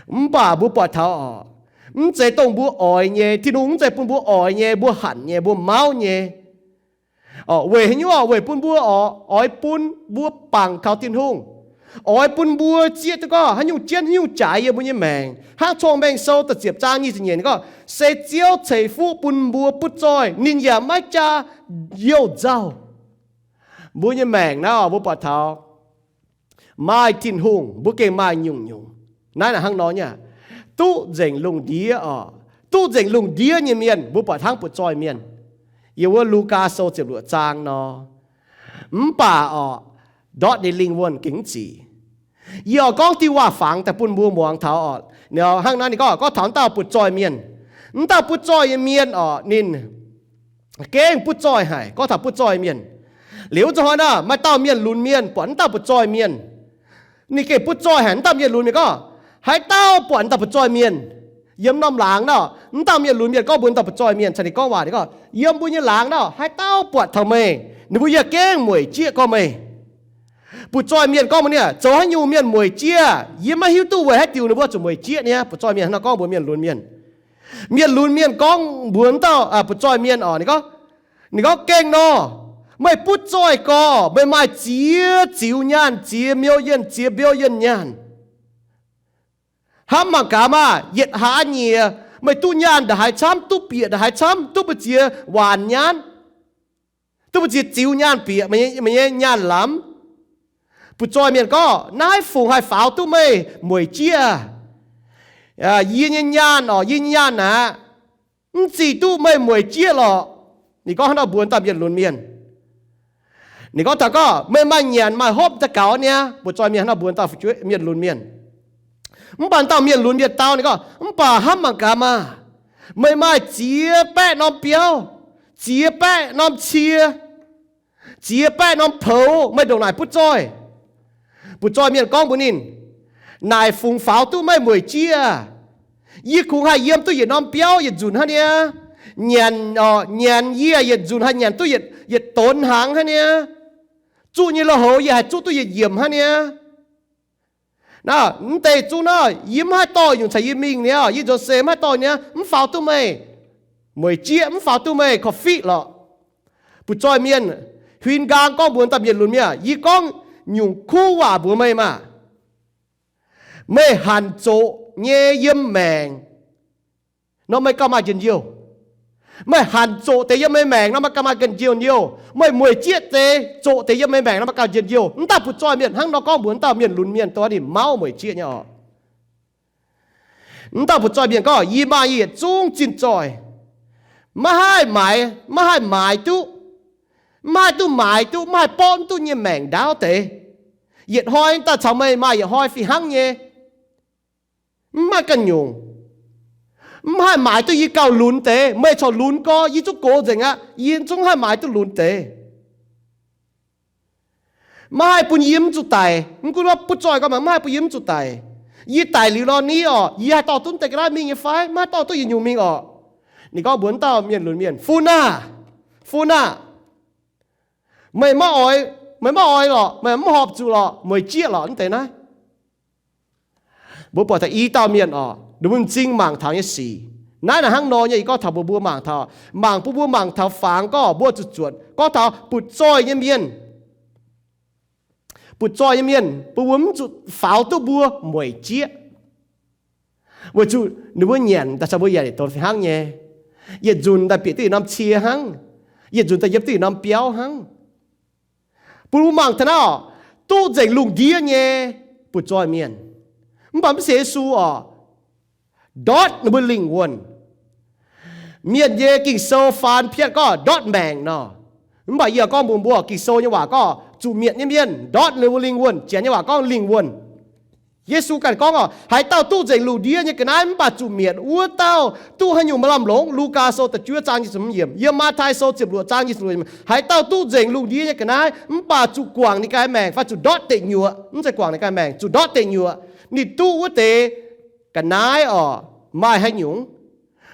Mv baac mbuo buatc taux oc, mv zeiz dongh mbuo oix nyei. Tin-Hungh mv zeiz bun mbuo oix nyei, mbuo hanc nyei, mbuo mauv nyei. Weic haaix nyungc? Weic bun mbuo oix, oix bun mbuo bangc kaux Tin-Hungh, oix bun mbuo zieqv duqv gorngv haaix nyungc jienv haaix nyungc jaaix yiem mbuo nyei maengc. Hnangv Cong-Mengh Sou da'ziepc zaang nyic ziepc nyeic gorngv, se Ziouv ceix fuqv bun mbuo butv zoih, ninh yaac maiv jaa youh nzauh. Mbuo nyei maengc naaiv mbuo buatc taux maaih Tin-Hungh, mbuo gengh maaih nyungc-nyungc. Naaiv naaic hnangv nor nyei, duqv nzengc lungh ndiev oc, duqv nzengc lungh ndiev nyei mienh mbuo buatc hnangv butv zoih mienh. Yiem wuov Lugaa Sou ziepc luoqc zaang nor. Mv baac oc, ndortv ninh lingh wuonh gengh mv zic. Yie oix gorngv diuh waac-fangx daaih bun mbuo muangx taux oc. Hnangv naaiv ninh gorngv, gorngv taux wuov dauh butv zoih mienh. Wuov dauh butv zoih nyei mienh oc, ninh gengh butv zoih haic. Gorngv taux butv zoih mienh, liuz wuov zanc hnoi naaic maaih dauh mienh lunx mienh buatc wuov dauh butv zoih mienh. Ninh gengh butv zoih haic. Wuov dauh mienh lunx mienh gorngv, haaix dauh buatc wuov dauh butv zoih mienh yiem norm laangz naaic? Wuov dauh mienh lunx mienh gorngv mbuox wuov dauh butv zoih mienh, caux ninh gorngv waac, ninh gorngv, yiem mbuo nyei laangz naaic, haaix dauh buatc taux meih? Ninh mbuo yaac gengh mueic jieqv gorngv meih. Butv zoih mienh gorngv mbuox ninh, zoux haaix nyungc mienh mueic jieqv? Yie maiv hiuv duqv weic haaix diuc ninh mbuo zuqc mueic jieqv niaa. Butv zoih mienh hnangv nor gorngv mbuox mienh lunx mienh. Mienh lunx mienh gorngv mbuox wuov dauh butv zoih mienh oc, ninh gorngv, gengh nor, meih butv zoih gorx, meih maaih ziex ziux nyaanh, ziex million, ziex billion nyaanh. Hnamv mangc gaax maah, yietc hlaax nyieqc meih duqv nyaanh ndongc haaix camv, duqv bieqc ndongc haaix camv, duqv mbu'ziex waanc nyaanh, duqv mbu'ziex ziux nyaanh bieqc meih nyei nyaanh lamz. Butv zoih mienh gorngv, naaiv fungc haih faaux duqv meih mueic jieqv? Yie nyei nyaanh oc, yie nyei nyaanh aqv, mv zic duqv meih mueic jieqv lorqc. Ninh gorngv hnangv nor mbuox dauh mienh lunx mienh. Ninh gorngv taux gorngv, meih maaih nyanc maaih hopv daaih gaux niaa. Butv zoih mienh hnangv nor mbuox dauh mienh lunx mienh. Mv baac dauh mienh lunx mienh dau ninh gorngv, mv baac hnamv mangc gaax maah, meih maaih ziex baeqv norm biauv, ziex baeqv norm cie, ziex baeqv norm poux, meih ndongc naaic butv zoih? Butv zoih mienh gorngv mbuox ninh, naaic fungc faaux duqv meih mueic jieqv? Yie kungx haih yiem duqv yietc norm biauv yietc nzunc hnangv niaa. Nyanc, nyanc yie yietc nzunc haih nyanc duqv yietc donx hnaangx hnangv niaa. Zuqv nyei lui-houx yie haih zuqv duqv yietc yiemc hnangv niaa. Naaiv, mv deix zungv naaiv, yie mv haih dorh nyungc caux yie mingh niaa, yie nzuonx seix mv haih dorh niaa, mv faaux duqv meih mueic jieqv, mv faaux duqv meih korv-fiqv lorqc. Butv zoih mienh huin nqaang gorngv mbuox dauh mienh lunx mienh, yie gorngv nyungc kuv waac mbuox meih maah, meih hanc zoqc nyei yiem maengc nor meih gauh maaih njien-youh. Meih hanc zoqc deix yiem meih maengc nor meih gauh maaih njien-youh. Meih mueic jieqv deix, zoqc deix yiem meih maengc nor meih gauh njien-youh. Mv dauh butv zoih mienh hnangv nor gorngv mbuox dauh mienh lunx mienh, dongh ninh mauv mueic jieqv nyei oc. Mv dauh butv zoih mienh gorngv, yie maaih yietc zungv zinh zoih, maiv haih maaiz, maiv haih maaiz duqv, maiv haih duqv maaiz duqv, maiv haih borqv duqv nyei maengc ndaauv deix. Yietc hnoi daaih caux meih maaih yietc hnoi fih hnangv nyei. Mv maaih ganh nyungc. Mv haih maaiz duqv yie gauh lunx deix. Meih corc lunx gorx, yie zungv gox nzengc aqv. Yie zungv haih maaiz duqv lunx deix. Maiv haih bun yie mv zuqc daic. Mv gunv wuov butv zoih gorngv maiv haih bun yie mv zuqc daic. Yie daic liuz nor ni oc, yie haih dorh duqv deix ga'naaiv mingh nyei fai? Maiv haih dorh duqv yietc nyungc mingh oc. Ninh gorngv mbuox dauh mienh lunx mienh, fun aah, fun aah, meih maiv oix, meih maiv oix lorqc, meih mv horpc zuqc lorqc, mueic jieqv lorqc, mv deix naaiv. Mbuo buatc taux i dauh mienh oc, ninh mbuo m'zing mangc taux nyei sic. Naaiv naaic hnangv nor nyei, yie gorngv taux mbuo, mbuo mangc taux, mangc bun mbuo mangc taux fangx gorngv mbuo zuqc zuotc, gorngv taux butv zoih nyei mienh. Butv zoih nyei mienh, bun mbuo mv zuqc faaux duqv mbuo mueic jieqv. Weic zuqc ninh mbuo nyanc daaih caux mbuo yaac yietc donx fih hnangv nyei. Yietc nzunc daaih bieqc duqv yietc norm cie hnangv. Yietc nzunc daaih yiem duqv yietc norm biauv hnangv. Bun mbuo mangc taux naaiv oc, duqv nzengc lungh ndiev nyei butv zoih mienh. Mv baac mv sienx Yesu oc, ndortv ninh mbuo lingh wuonh. Mienh nyei Ging-Sou faan piatv gorngv ndortv maengc nor. Mv baac yie gorngv mbuox mbuo, Ging-Sou nyei waac gorngv zuqc mietc nyei mienh ndortv ninh mbuo lingh wuonh. Janx nyei waac gorngv lingh wuonh. Yesu ganh gorngv oc, haaix dauh duqv nzengc lungh ndiev nyei ga'naaiv mv baac zuqc mietc, wuov dauh duqv haaix nyungc maaih lamh longc? Lugaa Sou da'juov zaang nyic ziepc hmz yiemc, yiem Matv^tai Sou ziepc luoqc zaang nyic ziepc luoqc yiemc, haaix dauh duqv nzengc lungh ndiev nyei ga'naaiv mv baac zuqc guangc ninh ganh maengc fai zuqc ndortv deic nyuoqc, mv zeiz guangc ninh ganh maengc, zuqc ndortv deic nyuoqc, ninh duqv wuov deix ga'naaiv oc, maaih haaix nyungc?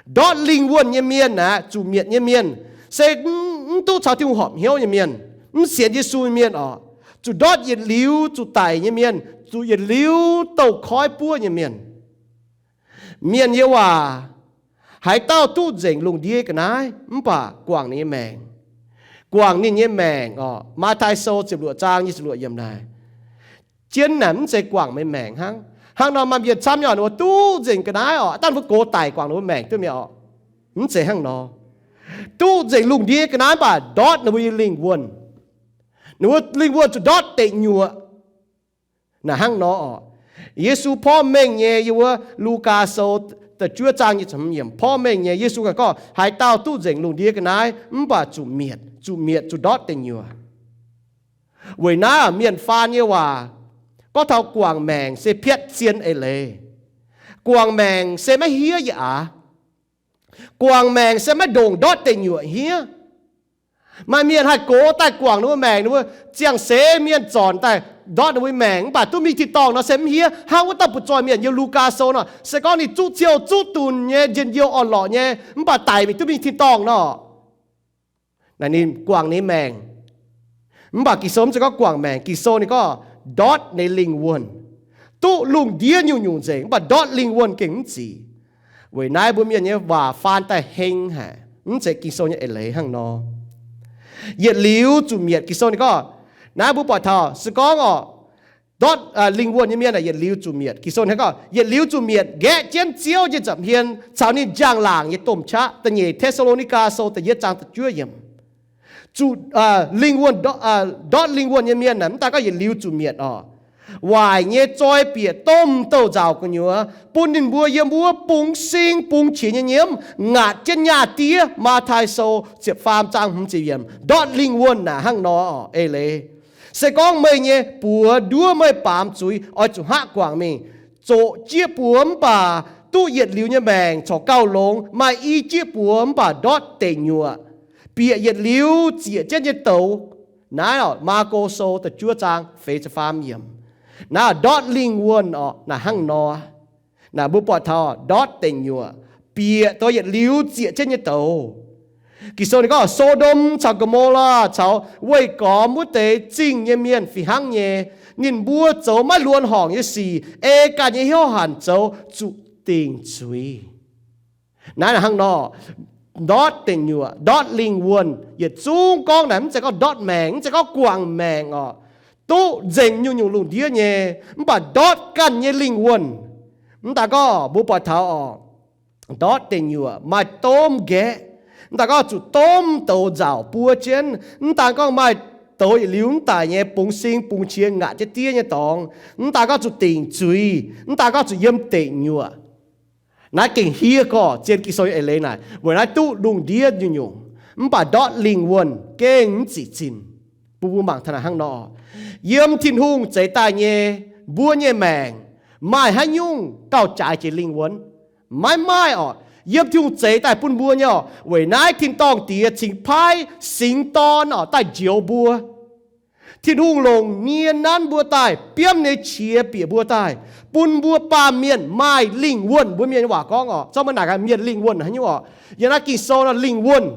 Ndortv lingh wuonh nyei mienh aeqv, zuqc mietc nyei mienh, se mv duqv caux Tin-Hungh horpc hnyouv nyei mienh, mv sienx Yesu nyei mienh oc. Zuqc ndortv yietc liuz zuqc daic nyei mienh, zuqc yietc liuz douh koiv buov nyei mienh. Mienh nyei waac, haaix dauh duqv nzengc lungh ndiev ga'naaiv mv baac guangc ninh nyei maengc, guangc ninh nyei maengc oc. Matv^tai Sou ziepc luoqc zaang nyic ziepc luoqc yiemc naaic, jienv naaic mv zeiz guangc meih maengc hnangv. Hnangv nor maaih mienh camv nyei oc, ninh mbuo duqv nzengc ga'naaiv oc, dangh ninh mbuo gox daic guangc ninh mbuo maengc duqv mi'aqv oc. Mv zeiz hnangv nor. Duqv nzengc lungh ndiev ga'naaiv mv baac ndortv ninh mbuo nyei lingh wuonh. Ninh mbuo lingh wuonh zuqc ndortv deic nyuoqc. Naaic hnangv nor oc. Yesu porv mengh nyei, yiem wuov Lugaa Sou da'juov zaang nyic ziepc hmz yiemc porv mengh nyei, Yesu ganh gorngv haaix dauh duqv nzengc lungh ndiev ga'naaiv mv baac zuqc mietc, zuqc mietc zuqc ndortv deic nyuoqc. Weic naaiv mienh faan nyei waac gorngv taux guangc maengc se piatv zien eix leiz. Guangc maengc se maiv hiev yaac aav. Guangc maengc se maiv ndongc ndortv deic nyuoqc hiev. Maaih mienh haih gox daaih guangc ninh mbuo maengc, ninh mbuo ziangh seix mienh zornc daaih ndortv ninh mbuo maengc, mv baac duqv mingh tin-dorngh nor se mv hiev. Hnangv wuov dauh butv-zoih mienh yiem Lugaa Sou nor, se gorngv ninh zuqv ciou zuqv dunc nyei, njien-youh orn-lorqc nyei, mv baac daic mingh duqv mingh tin-dorngh nor, naaic ninh guangc ninh maengc. Mv baac Ging-Sou mv zeiz gorngv guangc maengc. Ging-Sou ninh gorngv ndortv ninh lingh wuonh. Duqv lungh ndiev nyungc-nyungc nzengc, mv baac ndortv lingh wuonh gengh mv zic. Weic naaiv mbuo mienh nyei waac faan daaih heng haic, mv zeiz Ging-Sou nyei eix leiz hnangv nor. Yietc liuz zuqc mietc. Ging-Sou ninh gorngv, naaiv mbuo buatc taux se gorngv oc, ndortv lingh wuonh nyei mienh yietc liuz zuqc mietc. Ging-Sou ninh gorngv yietc liuz zuqc mietc nqaeqv jienv Ziouv nyei nza'hmien caux ninh njang-laangc nyei domh qaqv. Da'nyeic Te^saa^lo^ni^gaa Sou da'yietv zaang da'juov yiemc. Zuqc lingh wuonh, ndortv lingh wuonh nyei mienh aeqv, mv daaih gorngv yietc liuz zuqc mietc oc, waaic nyei zoi bieqc domh douh nzaaux gu'nyuoz bun ninh mbuo yiem wuov bungx sing bungx qiex nyei nyiemv, ngaatc jienv nyaah diev. Matv^tai Sou ziepc faam zaang hmz ziepc yiemc. Ndortv lingh wuonh naaic hnangv nor oc. Eix leiz se gorngv meih nyei buoz nduov meih baamz zuiz, oix zuqc hngaqv guangc mingh. Zoqc jieqv buoz mv baac duqv yietc liuz nyei maengc corc gauh longx. Maaih i jieqv buoz mv baac ndortv deic nyuoqc, bieqc yietc liuz ziec jienv nyei douz. Naaiv oc, Maako Sou da'juov zaang feix ziepc faam yiemc. Naaiv ndortv lingh wuonh oc, naaic hnangv nor. Naaic mbuo buatc taux ndortv deic nyuoqc bieqc douz yietc liuz ziec jienv nyei douz. Ging-Sou ninh gorngv So^ndom caux Go^mo^laa caux weih gormx wuov deix zingh nyei mienh fih hnangv nyei. Ninh mbuo zoux maiv luonx horngc nyei sic, ei ganh nyei hnyouv hanc zoux, zuqc dingc zuiz. Naaiv hnangv nor, ndortv deic nyuoqc, ndortv lingh wuonh, yietc zungv gorngv naaic mv zeiz gorngv ndortv maengc, mv zeiz gorngv guangc maengc oc. Duqv nzengc nyungc-nyungc lungh ndiev nyei, mv baac ndortv ganh nyei lingh wuonh. Mv daaih gorngv mbuo buatc taux oc, ndortv deic nyuoqc maaih domh nqaeqv. Mv daaih gorngv zuqc domh douz nzaaux buo jienv. Mv daaih gorngv maaih douz yietc liuz mv daic nyei bungx sing bungx qiex ngaatc jienv diev nyei dorngx. Mv daaih gorngv zuqc dingc zuiz. Mv daaih gorngv zuqc yiem deic nyuoqc. Naaiv gengh hiev gorx-zien Ging-Sou nyei eix leiz naaic, weic naaiv duqv lungh ndiev nyungc-nyungc, mv baac ndortv lingh wuonh gengh mv zic zinh. Bun mbuo mangc taux naaic hnangv nor, yiem Tin-Hungh zeix daaih nyei mbuo nyei maengc maaih haaix nyungc gauh jaaix jiex lingh wuonh? Maiv maaih oc. Yiem Tin-Hungh zeix daaih bun mbuo nyei oc, weic naaiv tin-dorngh Diex cingx paaiv Singx Dorn oc daaih njoux mbuo. Tin-Hungh longc nie nanv mbuo daaih, biomv nyei qiex bieqc mbuo daaih, bun mbuo baamh mienh maaih lingh wuonh. Mbuo mienh nyei waac gorngv oc, zorqv maiv naaic gaax mienh lingh wuonh haaix nyungc oc. Yiem naaiv Ging-Sou nor lingh wuonh,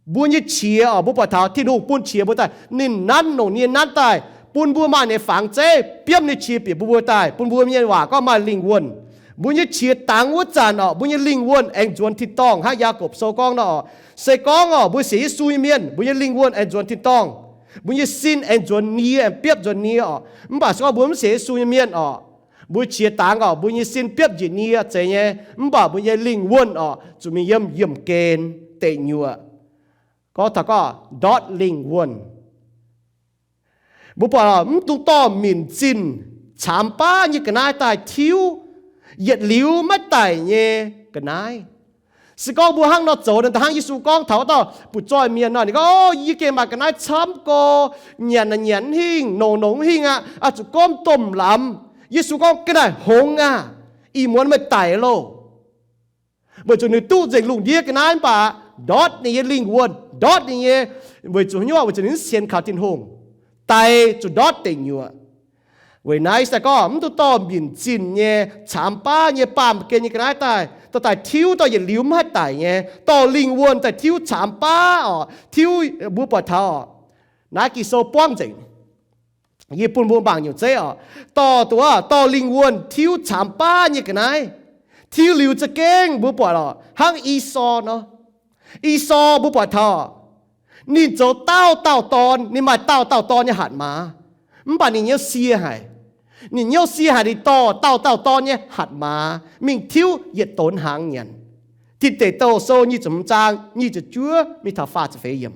mbuo nyei qiex oc, mbuo buatc taux Tin-Hungh bun qiex mbuo daaih. Ninh nanv, longc nie nanv daaih bun mbuo maaih nyei fangx zeiv, biomv nyei qiex bieqc mbuo daaih, bun mbuo mienh waac gorngv maaih lingh wuonh. Mbuo nyei qiex dangx wuov zanc oc, mbuo nyei lingh wuonh aengx nzuonx tin-dorngh hnangv Yaagorpc Sou gorngv nor oc. Se gorngv oc, mbuo sienx Yesu nyei mienh, mbuo nyei lingh wuonh aengx nzuonx tin-dorngh. Mbuo nyei sin aengx nzuonx nie, aengx biopv nzuonx nie oc. Mv baac se gorngv mbuo mv sienx Yesu nyei mienh oc, mbuo qiex dangx oc, mbuo nyei sin biopv njiec nie zeiz nyei, mv baac mbuo nyei lingh wuonh oc, zuqc mingh yiem yiemh gen deic nyuoqc. Gorngv taux gorngv ndortv lingh wuonh. Mbuo buatc mv dungx dorh minc zinh caamx baav nyei ga'naaiv daaih tiuv yietc liuz maiv daic nyei ga'naaiv. Se gorngv mbuo hnangv nor zoux, hnangv Yesu gorngv taux wuov dauh butv-zoih mienh nor, ninh gorngv, Yie gengh maaih ga'naaiv camv gorx, nyanc naaic nyanc mv hingh, nongc nongc mv hingh aqv. Oix zuqc gomv domh lamz. Yesu gorngv, Ga'naaiv hngongx aqv. Ih muonz meih daic loh. Weic zuqc ninh duqv nzengc lungh ndiev ga'naaiv mv baac ndortv ninh nyei lingh wuonh, ndortv ninh nyei, weic zuqc hnyouv, weic zuqc ninh mv sienx kaux Tin-Hungh, daic zuqc ndortv deic nyuoqc. Weic naaiv se gorngv mv duqv dorh minc zinh nyei, caamx baav nyei, baamh gen nyei ga'naaiv daaih, dorh daaih tiuv dorh yietc liuz mv haih daic nyei, dorh lingh wuonh daaih tiuv caamx baav oc, tiuv mbuo buatc taux oc. Naaiv Ging-Sou buangv nzengc. Yie bun mbuo mangc nyungc zeiv oc. Dorh duqv, dorh lingh wuonh tiuv caamx baav nyei ga'naaiv, tiuv liuz za'gengh mbuo buatc oc, hnangv Esaau nor. Esaau mbuo buatc taux, ninh zoux dauh dauh dorn, ninh maaih dauh dauh dorn nyei hatc maaz, mv baac ninh hnyouv sie haic. Ninh hnyouv sie haic, ninh dorh dauh dauh dorn nyei hatc maaz mingh tiuv yietc donx hnaangx nyanc. Tin Deic Douh Sou nyic ziepc hmz zaang nyic ziepc juov mingh taux faah ziepc feix yiemc.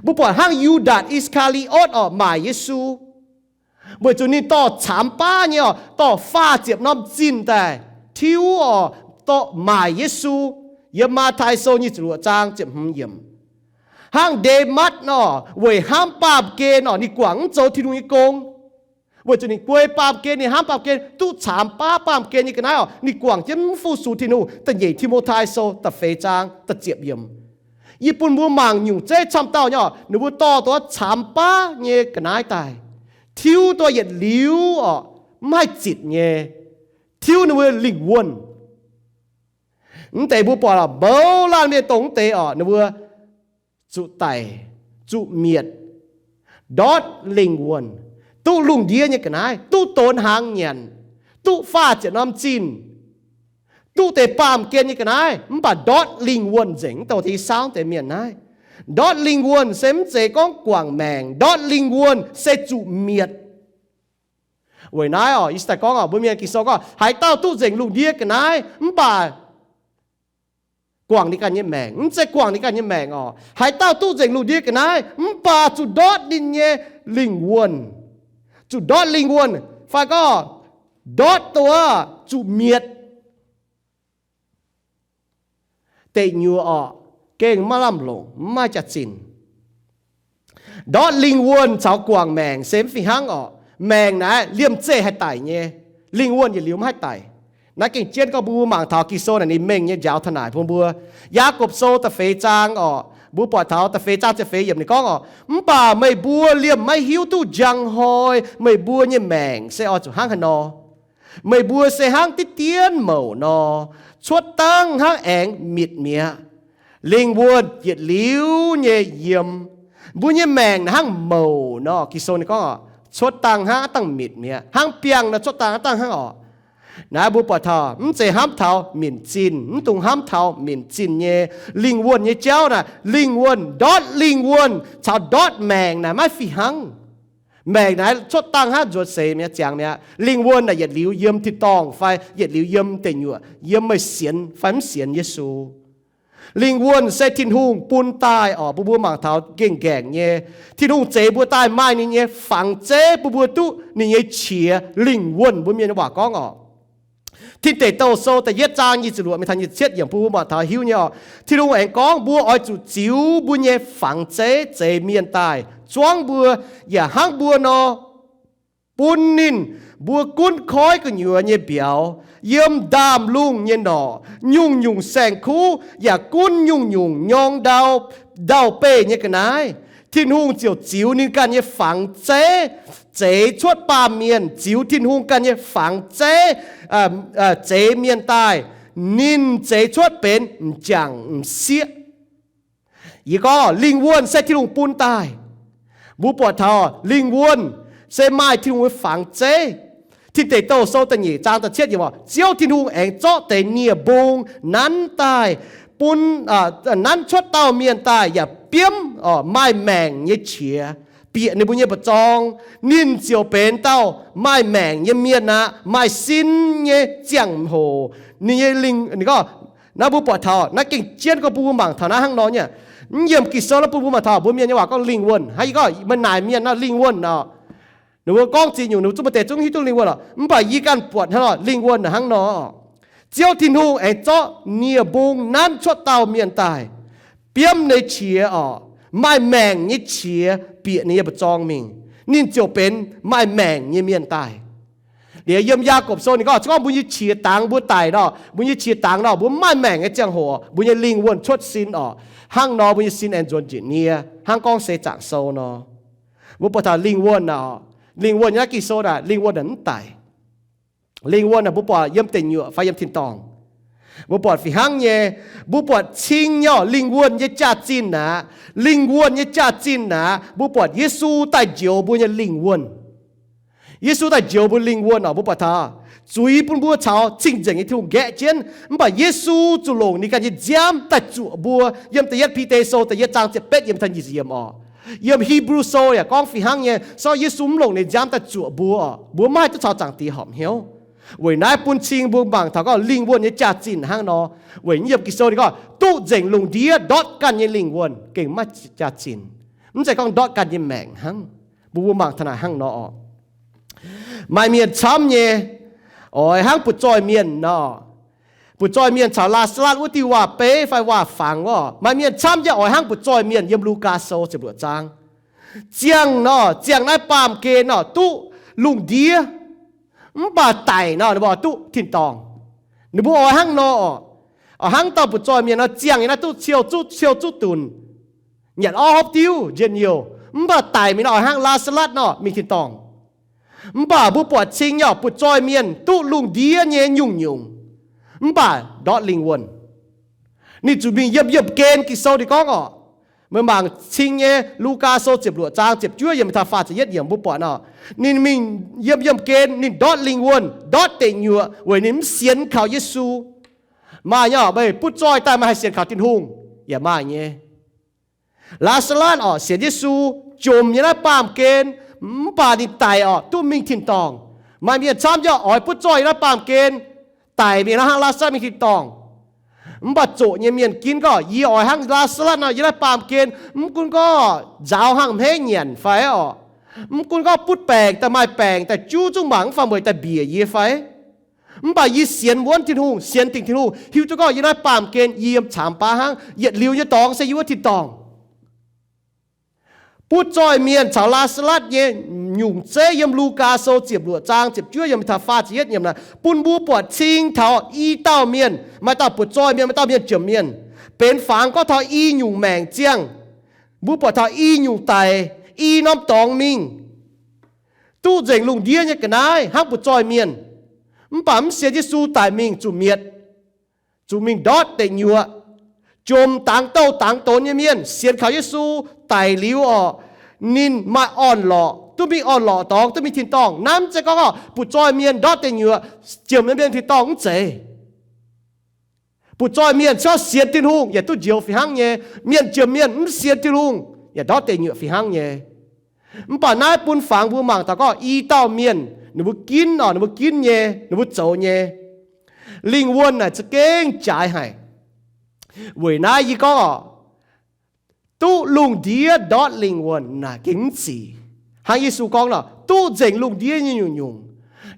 Mbuo buatc hnangv Yu^ndaatc I^saa^kaa^li^otv oc, maaic Yesu, weic zuqc ninh dorh caamx baav nyei oc, dorh faah ziepc norm zinh daaih tiuv oc, dorh maaic Yesu. Yiem Matv^tai Sou nyic ziepc luoqc zaang ziepc hmz yiemc. Hnangv Ndematv nor, weic hnamv baamh gen nor, ninh guangc mv zoux Tin-Hungh nyei gong. Weic zuqc ninh guei baamh gen, ninh hnamv baamh gen, duqv caamx baav baamh gen nyei ga'naaiv oc, ninh guangc jienv mv fu-sux Tin-Hungh. Da'nyeic Ti^mo^tai Sou da'feix zaang da'ziepc yiemc. Yie bun mbuo mangc nyungc zeiv camv dauh nyei oc, ninh mbuo dorh duqv caamx baav nyei ga'naaiv daaih, tiuv duqv yietc liuz oc, mv haih zitc nyei, tiuv ninh mbuo lingh wuonh. Mv deix mbuo buatc oc, mouz laanh mienh dongh mv deix oc, ninh mbuo zuqc daic, zuqc mietc, ndortv lingh wuonh, duqv lungh ndiev nyei ga'naaiv, duqv donx hnaangx nyanc, duqv faah ziepc norm zinh, duqv deix baamh gen nyei ga'naaiv, mv baac ndortv lingh wuonh nzengc. Mv deix saauv deix mienh naaiv, ndortv lingh wuonh se mv zeiz gorngv guangc maengc, ndortv lingh wuonh se zuqc mietc. Weic naaiv oc, yie daaih gorngv oc, mbuo mienh Ging-Sou gorngv haaix dauh duqv nzengc lungh ndiev ga'naaiv mv baac guangc ninh ganh nyei maengc. Mv zeiz guangc ninh ganh nyei maengc oc. Haaix dauh duqv nzengc lungh ndiev ga'naaiv mv baac zuqc ndortv ninh nyei lingh wuonh, zuqc ndortv lingh wuonh, fai gorngv ndortv duqv zuqc mietc. Deic nyuoqc oc, gengh maiv lamh longc, mv maaih jaax-zinh. Ndortv lingh wuonh caux guangc maengc se mv fih hnangv oc. Maengc naaiv liemh zeih haih daic nyei, lingh wuonh yietc liuz mv haih daic. Naaiv gengh jienv gorngv mbuo mangc taux Ging-Sou naaic ninh mengh nyei njaaux taux naaic bun mbuo. Yaagorpc Sou da'feix zaang oc, mbuo buatc taux da'feix zaang ziepc feix yiemc ninh gorngv oc, mv baac meih mbuo liemh maiv hiuv duqv njang hnoi meih mbuo nyei maengc se oix zuqc hnangv haaix nor. Meih mbuo se hnangv diqv dien mouc nor, cuotv dangv hnangv aengx mitc mi'aqv. Lingh wuonh yietc liuz nyei yiem. Mbuo nyei maengc naaic hnangv mouc nor, Ging-Sou ninh gorngv oc, cuotv dangh hnangv aav dangh mitc mi'aqv, hnangv biangh nor cuotv dangh aav dangh hnangv oc. Naaiv mbuo buatc taux mv zeiz hnamv taux minc zinh, mv dungx hnamv taux minc zinh nyei. Lingh wuonh nyei jauv naaic, lingh wuonh, ndortv lingh wuonh caux ndortv maengc naaic maiv fih hnangv. Maengc naaiv cuotv dangh hnangv nzuonx seix mi'aqv, ziangx mi'aqv. Lingh wuonh naaic yietc liuz yiem tin-dorngh fai yietc liuz yiem deic nyuoqc, yiem meih sienx fai mv sienx Yesu. Lingh wuonh se Tin-Hungh bun daaih oc, bun mbuo mangc taux gengh ngaengc nyei. Tin-Hungh zeix mbuo daaih maaih ninh nyei fangx zeiv bun mbuo duqv ninh nyei qiex. Lingh wuonh mbuo mienh nyei waac gorngv oc, Tin Deic Douh Sou da'yietv zaang nyic ziepc luoqc mingh taux nyic ziepc cietv yiemc bun mbuo mangc taux hiuv nyei oc. Tin-Hungh aengx gorngv mbuo oix zuqc ziux mbuo nyei fangx zeiv zeix mienh daaih, zuangv mbuo yaac hnangv mbuo nor, bun ninh mbuo gunv koiv gu'nyuoz nyei mbiauz, yiem ndaamv-lungh nyei norqc, nyungc-nyungc saeng-kuv yaac gunv nyungc-nyungc nyorng ndau, ndau-beih nyei ga'naaiv. Tin-Hungh ziouc ziux ninh ganh nyei fangx zeiv zeix cuotv baamh mienh, ziux Tin-Hungh ganh nyei fangx zeiv zeix mienh daaih. Ninh zeix cuotv benx m'jangc m'sieqv. Yie gorngv lingh wuonh se Tin-Hungh bun daaih. Mbuo buatc taux lingh wuonh se maaih Tin-Hungh nyei fangx zeiv. Tin Deic Douh Sou da'nyeic zaang da'cietv yiemc oc, Ziouv Tin-Hungh aengx zorqv deix nie-mbung nanv daaih, bun, nanv cuotv dauh mienh daaih yaac biomv oc maaih maengc nyei qiex bieqc ninh mbuo nyei mba'zorng. Ninh ziouc benx dauh maaih maengc nyei mienh aqv, maaih sin nyei ziangh hoc. Ninh nyei lingh, ninh gorngv, naaiv mbuo buatc taux naaiv gengh jienv gorngv bun mbuo mangc taux naaiv hnangv nor nyei. Mv yiem Ging-Sou naaiv bun mbuo mangc taux mbuo mienh nyei waac gorngv lingh wuonh. Hnangv yie gorngv maaih naaic mienh nor lingh wuonh oc. Ninh mbuo gorngv ziex nyungc ninh mbuo zungv maiv deix zungv hiuv duqv lingh wuonh oc. Mv baac yie ganh buatc hnangv nor lingh wuonh hnangv nor, Ziouv Tin-Hungh aengx zorqv nie-mbung nanv cuotv dauh mienh daaih, biomv ninh nyei qiex oc, maaih maengc nyei qiex bieqc ninh nyei mba'zorng mingh. Ninh ziouc benx maaih maengc nyei mienh daaih. Liuz yiem Yaagorpc Sou ninh gorngv, se gorngv mbuo nyei qiex dangx mbuo daic nor, mbuo nyei qiex dangx nor, mbuo mv maaih maengc nyei ziangh hoc, mbuo nyei lingh wuonh cuotv sin oc. Hnangv nor mbuo nyei sin aengx nzuonx njiec nie, hnangv Gorngv Seix Zaangc Sou nor. Mbuo buatc taux lingh wuonh oc, Lingh wuonh nyei naaiv Ging-Sou naaic, lingh wuonh naaic mv daic. Lingh wuonh naaic mbuo buatc yiem deic nyuoqc fai yiem tin-dorngh. Mbuo buatc fih hnangv nyei, mbuo buatc cing nyei lingh wuonh nyei jaax-zinh aqv. Lingh wuonh nyei jaax-zinh aqv, mbuo buatc Yesu daaih njoux mbuo nyei lingh wuonh. Yesu daaih njoux mbuo lingh wuonh oc, mbuo buatc taux zuiz bun mbuo caux cing-nzengc nyei Tin-Hungh nqaeqv jienv, mv baac Yesu zuqc longc ninh ganh nyei nziaamv daaih zuoqc mbuo. Yiem da'yietv Bide Sou da'yietv zaang ziepc betv yiemc taux nyic ziepc yiemc oc. Yiem Hebrew Sou yaac gorngv fih hnangv nyei, se gorngv Yesu mv longc ninh nziaamv daaih zuoqc mbuo oc, mbuo maiv haih duqv caux Zaangc Diex horpc hnyouv. Weic naaiv bun cing mbuo mangc taux gorngv lingh wuonh nyei jaax-zinh hnangv nor. Weic yiem Ging-Sou ninh gorngv duqv nzengc lungh ndiev ndortv ganh nyei lingh wuonh gengh maiv jaax-zinh. Mv zeiz gorngv ndortv ganh nyei maengc hnangv. Mbuo mbuo mangc taux naaic hnangv nor oc. Maaih mienh camv nyei, oix hnangv butv-zoih mienh nor. Butv-zoih mienh caux Laa^saa^latv wuov diuh waac-beiv fai waac-fangx oc. Maaih mienh camv nyei oix hnangv butv-zoih mienh yiem Lugaa Sou ziepc luoqc zaang. Ziangh nor, ziangh naaiv baamh gen nor duqv lungh ndiev, mv baac daic nor ninh mbuo duqv tin-dorngh. Ninh mbuo oix hnangv nor oc. Oix hnangv dauh butv-zoih mienh nor ziangh nyei naaiv duqv ciou zuqv, ciou zuqv dunc, nyanc orv hopv diuv njien-youh, mv baac daic mingh nor oix hnangv Laa^saa^latv nor mingh tin-dorngh. Mv baac mbuo buatc cing nyei butv-zoih mienh duqv lungh ndiev nyei nyungc-nyungc, mv baac ndortv lingh wuonh. Ninh zuqc mingh yiem, yiem gen Ging-Sou ninh gorngv oc. Meih mangc cing nyei Lugaa Sou ziepc luoqc zaang ziepc juov yiemc taux faah ziepc yietv yiemc mbuo buatc nor, ninh mingh yiem, yiem gen, ninh ndortv lingh wuonh, ndortv deic nyuoqc weic ninh mv sienx kaux Yesu. Maaih nyei oc, meih butv zoih daaih meih haih sienx kaux Tin-Hungh? Yaac maaih nyei. Laa^saa^latv oc, sienx Yesu, jomc nyei naaiv baamh gen, mv baac ninh daic oc, duqv mingh tin-dorngh. Maaih mienh camv nyei oix butv zoih nyei naaiv baamh gen, daic mingh nor hnangv Laa^saa^latv mingh tin-dorngh. Mv baac zoqc nyei mienh ginv gorngv, yie oix hnangv Laa^saa^latv nor yiem naaiv baamh gen, mv gunv gorngv nzaaux hnangv hmeiv nyanc fai oc, mv gunv gorngv butv baengc daaih maaih baengc daaih juv zungv mangc mv fangx mueic daaih mbiec yie fai. Mv baac yie sienx wuonv Tin-Hungh, sienx dingc Tin-Hungh, hiuv duqv gorngv yie naaiv baamh gen yie yiem caamx baav hnangv, yietc liuz nyei dorngx se yie wuov tin-dorngh. Butv zoih mienh caux Laa^saa^latv nyei nyungc zeiv yiem Lugaa Sou ziepc luoqc zaang ziepc juov yiemc taux faah ziepc yietv yiemc naaic bun mbuo buatc cing taux i dauh mienh, maaih dauh butv zoih mienh, maaih dauh mienh jomc mienh, benx fangx gorngv taux i nyungc maengc ziangh. Mbuo buatc taux i nyungc daic, i norm dorngx mingh, duqv nzengc lungh ndiev nyei ga'naaiv hnangv butv zoih mienh. Mv baac mv sienx Yesu daic mingh zuqc mietc, zuqc mingh ndortv deic nyuoqc. Jomc dangx douh dangx donx nyei mienh sienx kaux Yesu daic liuz oc, ninh maaih orn-lorqc, duqv mingh orn-lorqc dorngx, duqv mingh tin-dorngh. Naaiv mv zeiz gorngv oc, butv zoih mienh ndortv deic nyuoqc, jomc nyei mienh tin-dorngh, mv zeiz. Butv zoih mienh se gorngv sienx Tin-Hungh yaac duqv njoux fih hnangv nyei. Mienh jomc mienh mv sienx Tin-Hungh yaac ndortv deic nyuoqc fih hnangv nyei. Mv baac naaiv bun fangx mbuo mangc taux gorngv i dauh mienh ninh mbuo ginv oc, ninh mbuo ginv nyei, ninh mbuo zoux nyei. Lingh wuonh naaic za'gengh jaaix haic. Weic naaiv yie gorngv oc, duqv lungh ndiev ndortv lingh wuonh naaic gengh mv zic. Hnangv Yesu gorngv nor, duqv nzengc lungh ndiev nyei nyungc-nyungc,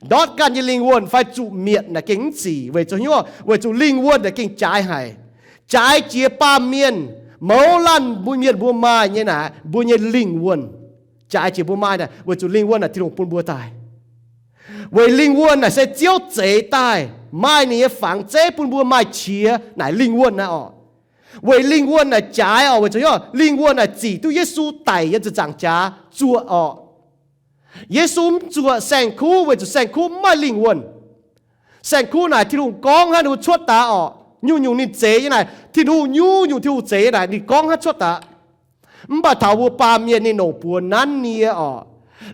ndortv ganh nyei lingh wuonh fai zuqc mietc naaic gengh mv zic. Weic zuqc hnyouv, weic zuqc lingh wuonh naaic gengh jaaix haic. Jaaix jiex baamh mienh, mouz laanh mbuo mienh mbuo maaih nyei naaic, mbuo nyei lingh wuonh. Jaaix jiex mbuo maaih naaic, weic zuqc lingh wuonh naaic Tin-Hungh bun mbuo daaih. Weic lingh wuonh naaic se Ziouv zeix daaih, maaih ninh nyei fangx zeiv bun mbuo maaih qiex naaic lingh wuonh naaiv oc. Weic lingh wuonh naaic jaaix oc, weic zuqc hnyouv lingh wuonh naaic zic duqv Yesu daic yiem ziepc nzaangc jaax zuoqc oc. Yesu mv zuoqc saeng-kuv weic zuqc saeng-kuv mv maaih lingh wuonh. Saeng-kuv naaic Tin-Hungh gorngv hnangv ninh mbuo cuotv daaih oc. Nyungc-nyungc ninh zeix nyei naaic, Tin-Hungh nyungc-nyungc Tin-Hungh zeix nyei naaic ninh gorngv hnangv cuotv daaih. Mv baac taux mbuo baamh mienh ninh nongc buoz nanv nie oc,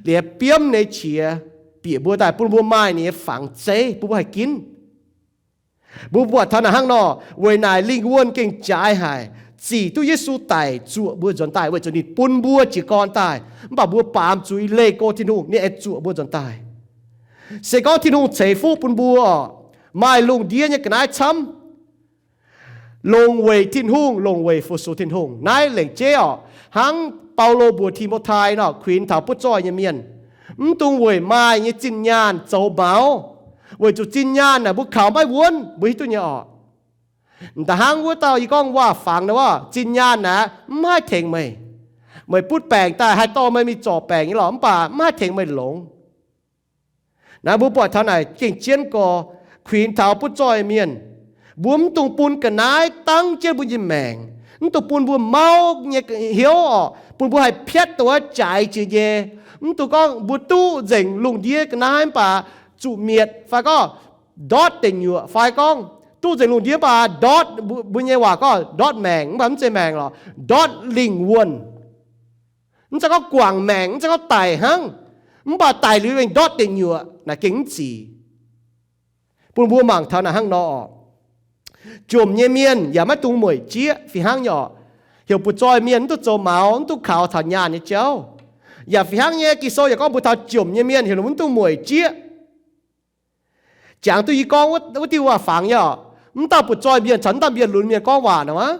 liepc biomv nyei qiex bieqc mbuo daaih bun mbuo maaih ninh nyei fangx zeiv bun mbuo haih ginv. Mbuo buatc taux naaic hnangv nor, weic naaic lingh wuonh gengh jaaix haic, zic duqv Yesu daic zuoqc mbuo nzuonx daaih weic zuqc ninh bun mbuo jiez gorn daaih. Mv baac mbuo baamz zuiz leih go Tin-Hungh, ninh aengx zuoqc mbuo nzuonx daaih. Se gorngv Tin-Hungh ceix fuqv bun mbuo oc, maaih lungh ndiev nyei ga'naaiv camv, longc weic Tin-Hungh, longc weic fu-sux Tin-Hungh. Naaiv lengc jeiv oc, hnangv Baulo mbuox Ti^mo^tai nor, kuinx taux butv zoih nyei mienh, mv dungx weic maaih nyei zinh nyaanh zoux maux, weic zuqc zinh nyaanh naaic mbuo kaux maiv wuonv, mbuo hiuv duqv nyei oc. M'daaih hnangv wuov dauh yie gorngv waac-fangx nor, zinh nyaanh naaic mv haih tengx meih. Meih butv baengc daaih haih dorh meih mingh zorc baengc nyei lorqc, mv baac mv haih tengx meih longx. Naaiv mbuo buatc taux naaic gengh jienv gorx, kuinx taux butv zoih mienh, Mbuo mv dungx bun ga'naaiv dangv jienv mbuo nyei maengc, mv dungx bun mbuo mauv nyei hnyouv orqc, bun mbuo haih piatv dongh wuov jaaix jiex nyei. Mv dungx gorngv mbuo duqv nzengc lungh ndiev ga'naaiv mv baac zuqc mietc, fai gorngv ndortv deic nyuoqc, fai gorngv duqv nzengc lungh ndiev mv baac ndortv, mbuo nyei waac gorngv ndortv maengc, mv baac mv zeiz maengc lorqc, ndortv lingh wuonh. Mv zeiz gorngv guangc maengc, mv zeiz gorngv daic hnangv, mv baac daic liuz aengx ndortv deic nyuoqc naaic gengh mv zic. Bun mbuo mangc taux naaic hnangv nor orqc. Jomc nyei mienh yaac maiv dungx mueic jieqv fih hnangv nyei orqc. Heuc butv-zoih mienh mv duqv zoux maux, mv duqv kaux taux nyaanh nyei jauv. Yaac fih hnangv nyei, Ging-Sou yaac gorngv mbuox taux jomc nyei mienh heuc ninh mbuo mv dungx mueic jieqv. Jangx duqv yie gorngv wuov diuh waac-fangx nyei orqc. Mv dauh butv-zoih mienh caux mv dauh mienh lunx mienh gorngv waac nor aqv.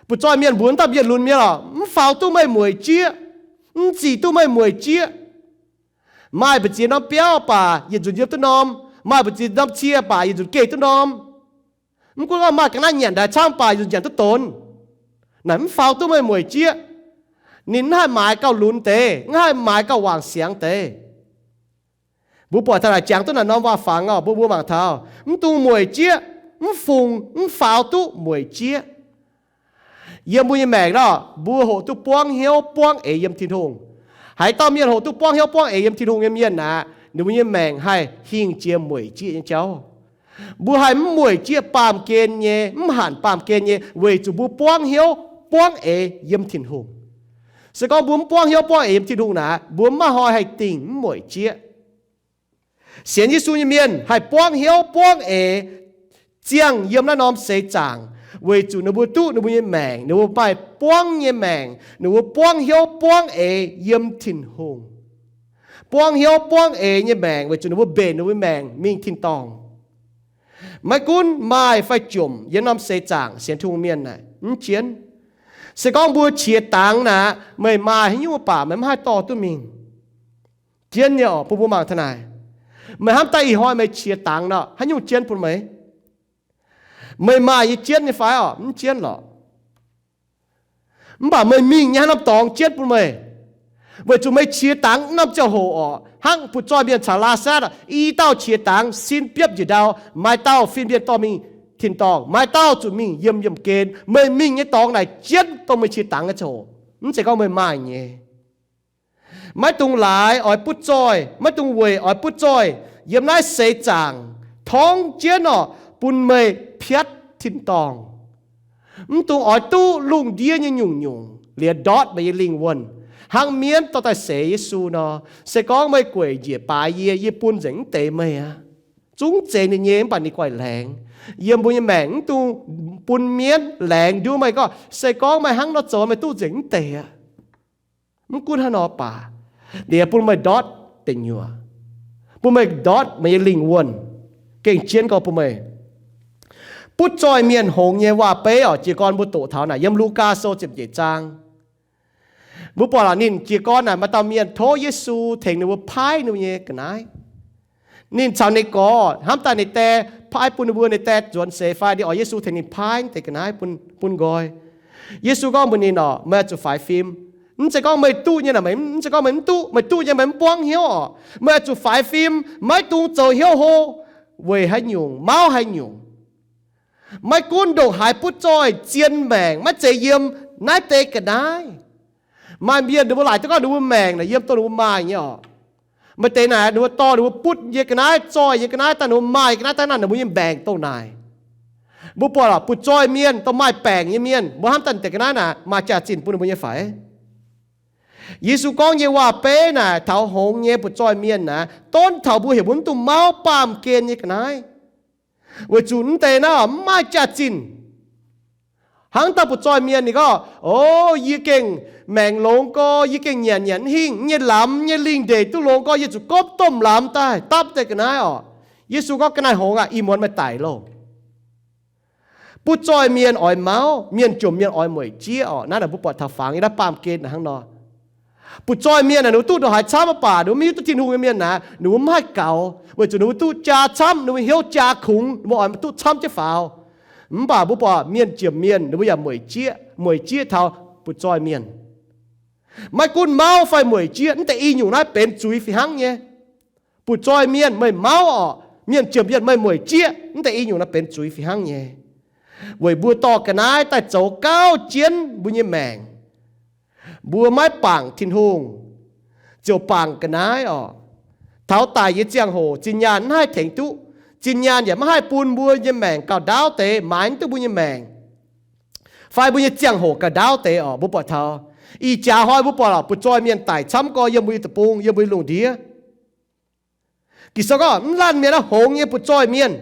Butv-zoih mienh mbuox mv dauh mienh lunx mienh orqc, mv faaux duqv meih mueic jieqv, mv zic duqv meih mueic jieqv. Maaih mbu'ziex norm biauv baac yietc nzunc yiem duqv norm, maaih mbu'ziex norm cie baac yietc nzunc geh duqv norm. Mv gunv gorngv maaih ga'naaiv nyanc ndaaix camv baac yietc nzunc nyanc duqv donx. Naaic mv faaux duqv meih mueic jieqv. Ninh mv haih maaiz gauh lunx deix, mv haih maaiz gauh wangc siangx deix. Mbuo buatc taux naaic jangx duqv naaic norm waac-fangx orqc, mbuo mbuo mangc taux mv dungx mueic jieqv, mv fungx, mv faaux duqv mueic jieqv. Yiem mbuo nyei maengc nor, mbuo hoqc duqv buangv hnyouv buangv eix yiem Tin-Hungh. Haaix dauh mienh hoqc duqv buangv hnyouv buangv eix yiem Tin-Hungh nyei mienh aqv, ninh mbuo nyei maengc haih hingh jiex mueic jieqv nyei jauv. Mbuo haih mv mueic jieqv baamh gen nyei, mv hanc baamh gen nyei, weic zuqc mbuo buangv hnyouv buangv eix yiem Tin-Hungh. Se gorngv mbuo mv buangv hnyouv buangv eix yiem Tin-Hungh naaic, mbuo mv maaih hnoi haih dingc mv mueic jieqv. Sienx Yesu nyei mienh haih buangv hnyouv buangv eix ziangh yiem naaiv norm seix zaangc, weic zuqc ninh mbuo duqv ninh mbuo nyei maengc, ninh mbuo maaih buangv nyei maengc, ninh mbuo buangv hnyouv buangv eix yiem Tin-Hungh. Buangv hnyouv buangv eix nyei maengc weic zuqc ninh mbuo mbenc ninh mbuo nyei maengc mingh tin-dorngh. Maiv gunv maaih fai jomc yiem norm seix zaangc, sienx Tin-Hungh mienh naaic mv jienv. Se gorngv mbuo qiex dangx naaic, meih maaih haaix nyungc baac meih mv haih dorh duqv mingh. Jienv nyei orqc, bun mbuo mangc taux naaic. Meih hnamv daaih ih hnoi meih qiex dangx nor, haaix nyungc jienv bun meih? Meih maaih nyei jienv nyei fai orqc? Mv jienv lorqc. Mv baac meih mingh nyei haaix norm dorngx jienv bun meih? Weic zuqc meih qiex dangx norm ziangh hoc orqc, hnangv butv-zoih mienh caux Laa^satv, i dauh qiex dangx sin biopv njiec ndau, maaih dauh fin-mienh dorh mingh tin-dorngh, maaih dauh zuqc mingh yiem yiemh gen. Meih mingh nyei dorngx naaic jienv dongh meih qiex dangx nyei ziangh hoc, mv zeiz gorngv meih maaih nyei. Maiv dungx laaix oix butv zoih, maiv dungx weic oix butv zoih yiem naaiv seix zaangc torngv jienv orqc, bun meih piatv tin-dorngh. Mv dungx oix duqv lungh ndiev nyei nyungc-nyungc liemh ndortv meih nyei lingh wuonh, hnangv mienv dorh daaih seix Yesu nor. Se gorngv meih gueic njiec baaix yie, yie bun nzengc mv deix meih aqv. Zungv zeiz ninh nyei mv baac ninh guaih laengz. Yiem mbuo nyei maengc mv dungx bun mienv laengz nduov meih gorngv, se gorngv meih hnangv nor zoux meih duqv nzengc mv deix aqv. Mv gunv hnangv nor baac, liuz bun meih ndortv deic-nyuoqc, bun meih ndortv meih nyei lingh wuonh, gengh jienv gorngv bun meih. Butv zoih mienh hngongx nyei waac-beiv orqc, jiez gorn mbuo doqc taux naaic yiem Lugaa Sou ziepc nyeic zaang. Mbuo buatc lorqc, ninh jiez gorn naaic maaih dauh mienh tov Yesu tengx ninh mbuo paaiv ninh mbuo nyei ga'naaiv. Ninh caux ninh gorx hnamv daaih ninh die paaiv bun ninh mbuo, ninh die nzuonx seix fai ninh oix Yesu tengx ninh paaiv deix ga'naaiv bun, bun nqoi. Yesu gorngv mbuox ninh orqc, meih oix zuqc faix fim. Mv zeiz gorngv meih duqv nyei naaic, mv zeiz gorngv meih mv duqv, meih duqv nyei meih mv buangv hnyouv orqc. Meih oix zuqc faix fim, maiv dungx zoux hnyouv hlo weic haaix nyungc, mauv haaix nyungc. Maiv gunv ndongc haaix butv zoih zien maengc, maiv zeiz yiem naaiv deix ga'naaiv. Maaih mienh ninh mbuo laaic duqv gorngv ninh mbuo maengc naaic yiem dongh ninh mbuo maaih nyei orqc. Maaih deix naaic ninh mbuo dorh ninh mbuo butv nyei ga'naaiv, zoih nyei ga'naaiv daaih, ninh mbuo maaih ga'naaiv daaih, naaic ninh mbuo nyei maengc dongh naaic. Mbuo buatc lorqc, butv zoih mienh, dongh maaih baengc nyei mienh, mbuo hnamv daaih deix ga'naaiv naaic maaih jaax-zinh bun ninh mbuo nyei fai? Yesu gorngv nyei waac-beiv naaic taux hngongx nyei butv zoih mienh naaic, donv taux mbuo heuc mbuo mv dungx mauv baamh gen nyei ga'naaiv. Weic zuqc mv deix naaiv mv maaih jaax-zinh. Hnangv dauh butv zoih mienh ninh gorngv, O, yie gengh maengc longx gorx, yie gengh nyanc nyanc hingh nyei lamz nyei lingh ndeic duqv longx gorx, yie zuqc gopv domh lamz daaih dapv deix ga'naaiv orqc. Yesu gorngv, Ga'naaiv hngongx aah! Ih muonz meih daic loh. Butv zoih mienh oix mauv, mienh jomc mienh oix mueic jieqv orqc. Naaiv naaic mbuo buatc taux fangx yiem naaiv baamh gen hnangv nor. Butv zoih mienh naaic ninh mbuo duqv ndongc haaix camv mv baac ninh mbuo mv hiuv duqv Tin-Hungh nyei mienh naaic, ninh mbuo mv haih gaux, weic zuqc ninh mbuo duqv jaa camv, ninh mbuo hnyouv jaa kungx, ninh mbuo oix duqv camv jienv faaux. Mv baac mbuo buatc mienh jomc mienh ninh mbuo yaac mueic jieqv, mueic jieqv taux butv zoih mienh. Maiv gunv mauv fai mueic jieqv, mv deix i nyungc naaiv benx zuiz fih hnangv nyei. Butv zoih mienh meih mauv orqc, Mienh ziouc mienh meih mueic jieqv, mv deix i nyungc naaiv benx zuiz fih hnangv nyei. Weic mbuo dorh ga'naaiv daaih zoux gauh jienv mbuo nyei maengc. Mbuo maiv bangc Tin-Hungh, ziouc bangc ga'naaiv orqc. Taux daic nyei ziangh hoc, zinh nyaanh maiv haih tengx duqv. Zinh nyaanh yaac maiv haih bun mbuo nyei maengc gauh ndaauv deix, maaiz duqv mbuo nyei maengc, fai mbuo nyei ziangh hoc gauh ndaauv deix orqc. Mbuo buatc taux ih jaax hnoi mbuo buatc lorqc, butv-zoih mienh daic camv gorx yiem mbuo nyei deic-bung, yiem mbuo nyei lungh ndiev. Ging-Sou gorngv mv lanc mienh naaiv hngongx nyei butv-zoih mienh.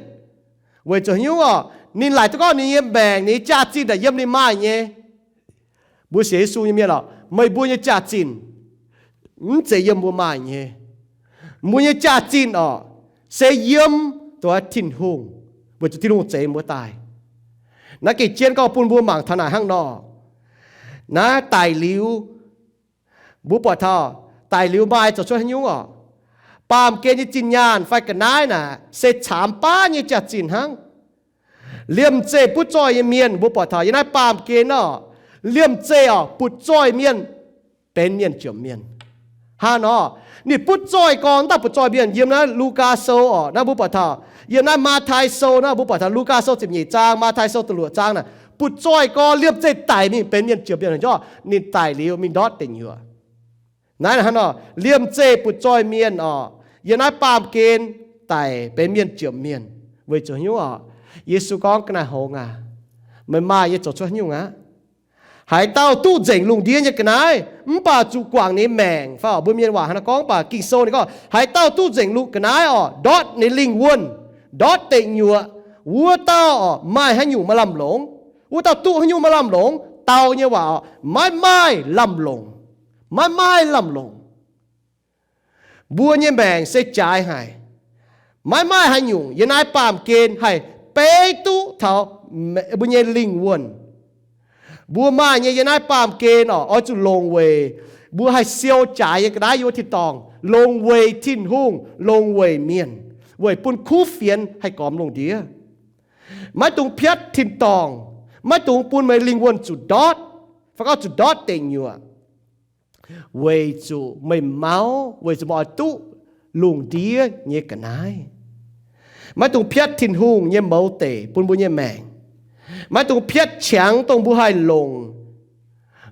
Weic zuqc haaix nyungc orqc? Ninh laaic duqv gorngv ninh nyei maengc, ninh nyei jaax-zinh naaic yiem ninh maaih nyei. Mbuo sienx Yesu nyei mienh lorqc, meih mbuo nyei jaax-zinh mv zeiz yiem mbuo maaih nyei. Mbuo nyei jaax-zinh orqc, se yiem duqv Tin-Hungh, weic zuqc Tin-Hungh zeix mbuo daaih. Naaiv gengh jienv gorngv bun mbuo mangc taux naaic hnangv nor. Naaiv daic liuz, mbuo buatc taux daic liuz maaih zoux cuotv haaix nyungc orqc? Baamh gen nyei zinh nyaanh fai ga'naaiv naaic se caamx baav nyei jaax-zinh hnangv. Liemh zeih butv-zoih nyei mienh, mbuo buatc taux yiem naaiv baamh gen orqc, liemh zeih orqc, butv-zoih mienh benx mienh jomc mienh. Hnangv nor, ninh butv-zoih gorngv daaih butv-zoih mienh yiem naaiv Lugaa Sou orqc, naaiv mbuo buatc taux, yiem naaiv Matv^tai Sou naaiv mbuo buatc taux Lugaa Sou ziepc nyeic zaang, Matv^tai Sou da'luoqc zaang naaic, butv-zoih gorngv liemh zeih daic mingh benx mienh jomc mienh haaix nyungc, ninh daic liuz mingh ndortv deic nyuoqc. Naaiv hnangv nor, liemh zeih butv-zoih mienh orqc, yiem naaiv baamh gen daic benx mienh jomc mienh. Weic zuqc haaix nyungc orqc? Yesu gorngv, ga'naaiv hngongx aac, meih maaih nyei zoux cuotv haaix nyungc aqv? Haaix dauh duqv nzengc lungh ndiev nyei ga'naaiv, mv baac zuqc guangc ninh maengc. Fai orqc, mbuo mienh waac hnangv nor gorngv, mv baac Ging-Sou ninh gorngv, haaix dauh duqv nzengc lungh ga'naaiv orqc, ndortv ninh lingh wuonh, ndortv deic nyuoqc, wuov dauh orqc maaih haaix nyungc maaih lamh longc? Wuov dauh duqv haaix nyungc maaih lamh longc? Dau nyei waac orqc, maiv maaih lamh longc. Maiv maaih lamh longc. Mbuo nyei maengc se jaaix haic. Maiv maaih haaix nyungc yiem naaiv baamh gen haih beiv duqv taux mbuo nyei lingh wuonh. Mbuo maaih nyei yiem naaiv baamh gen orqc, oix zuqc longc weic mbuo haih siou jaaix nyei ga'naaiv yiem wuov tin-dorngh, longc weic Tin-Hungh, longc weic mienh, weic bun kuv fienx haih gormx lungh ndiev. Maiv dungx piatv tin-dorngh, maiv dungx bun meih lingh wuonh zuqc ndortv, fai gorngv zuqc ndortv deic nyuoqc. Weic zuqc meih mauv, weic zuqc meih oix duqv lungh ndiev nyei ga'naaiv. Maiv dungx piatv Tin-Hungh nyei mouz deic bun mbuo nyei maengc. Maiv dungx piatv qangx dongh mbuo haih longc,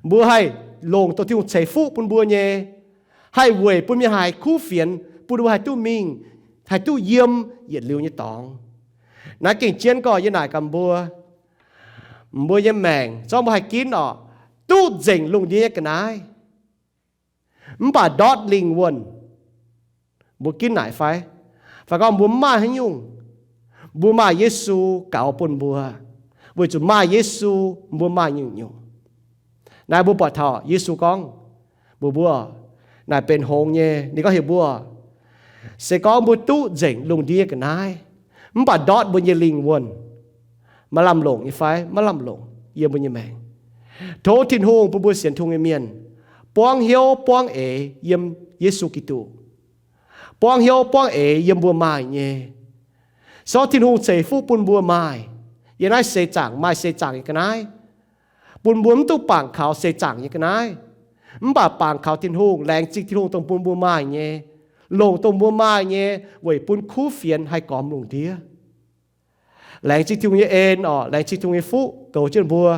mbuo haih longc dongh Tin-Hungh ceix fuqv bun mbuo nyei, haih weic bun mienh haih kuv fienx, bun mbuo haih duqv mingh, haih duqv yiem yietc liuz nyei dorngx. Naaiv gengh jienv gorngv yie naaic gaax mbuo, mbuo nyei maengc zorqv mbuo haih ginv orqc, duqv nzengc lungh ndiev nyei ga'naaiv, mv baac ndortv lingh wuonh, mbuo ginv naaic fai? Fai gorngv mbuo mv maaih haaix nyungc, mbuo maaih Yesu gaux bun mbuo, weic zuqc maaih Yesu, mbuo maaih nyungc-nyungc. Naaiv mbuo buatc taux Yesu gorngv mbuox mbuo, naaic benx hngongx nyei. Ninh gorngv heuc mbuo, se gorngv mbuo duqv nzengc lungh ndiev ga'naaiv, mv baac ndortv mbuo nyei lingh wuonh, maaih lamh longc nyei fai? Maiv lamh longc yiem mbuo nyei maengc. Tov Tin-Hungh bun mbuo sienx Tin-Hungh nyei mienh buangv hnyouv buangv eix yiem Yesu Giduc, buangv hnyouv buangv eix yiem mbuo maaih nyei. Sortv Tin-Hungh ceix fuqv bun mbuo maaih yiem naaiv seix zaangc, maaih seix zaangc nyei ga'naaiv, bun mbuo mv dungx bangc kaux seix zaangc nyei ga'naaiv, mv baac bangc kaux Tin-Hungh, laengz zingh Tin-Hungh dongh bun mbuo maaih nyei, longc dongh mbuo maaih nyei weic bun kuv fienx haih gormx lungh ndiev. Laengz zingh Tin-Hungh nyei en orqc, laengz zingh Tin-Hungh nyei fuqv goux jienv mbuo.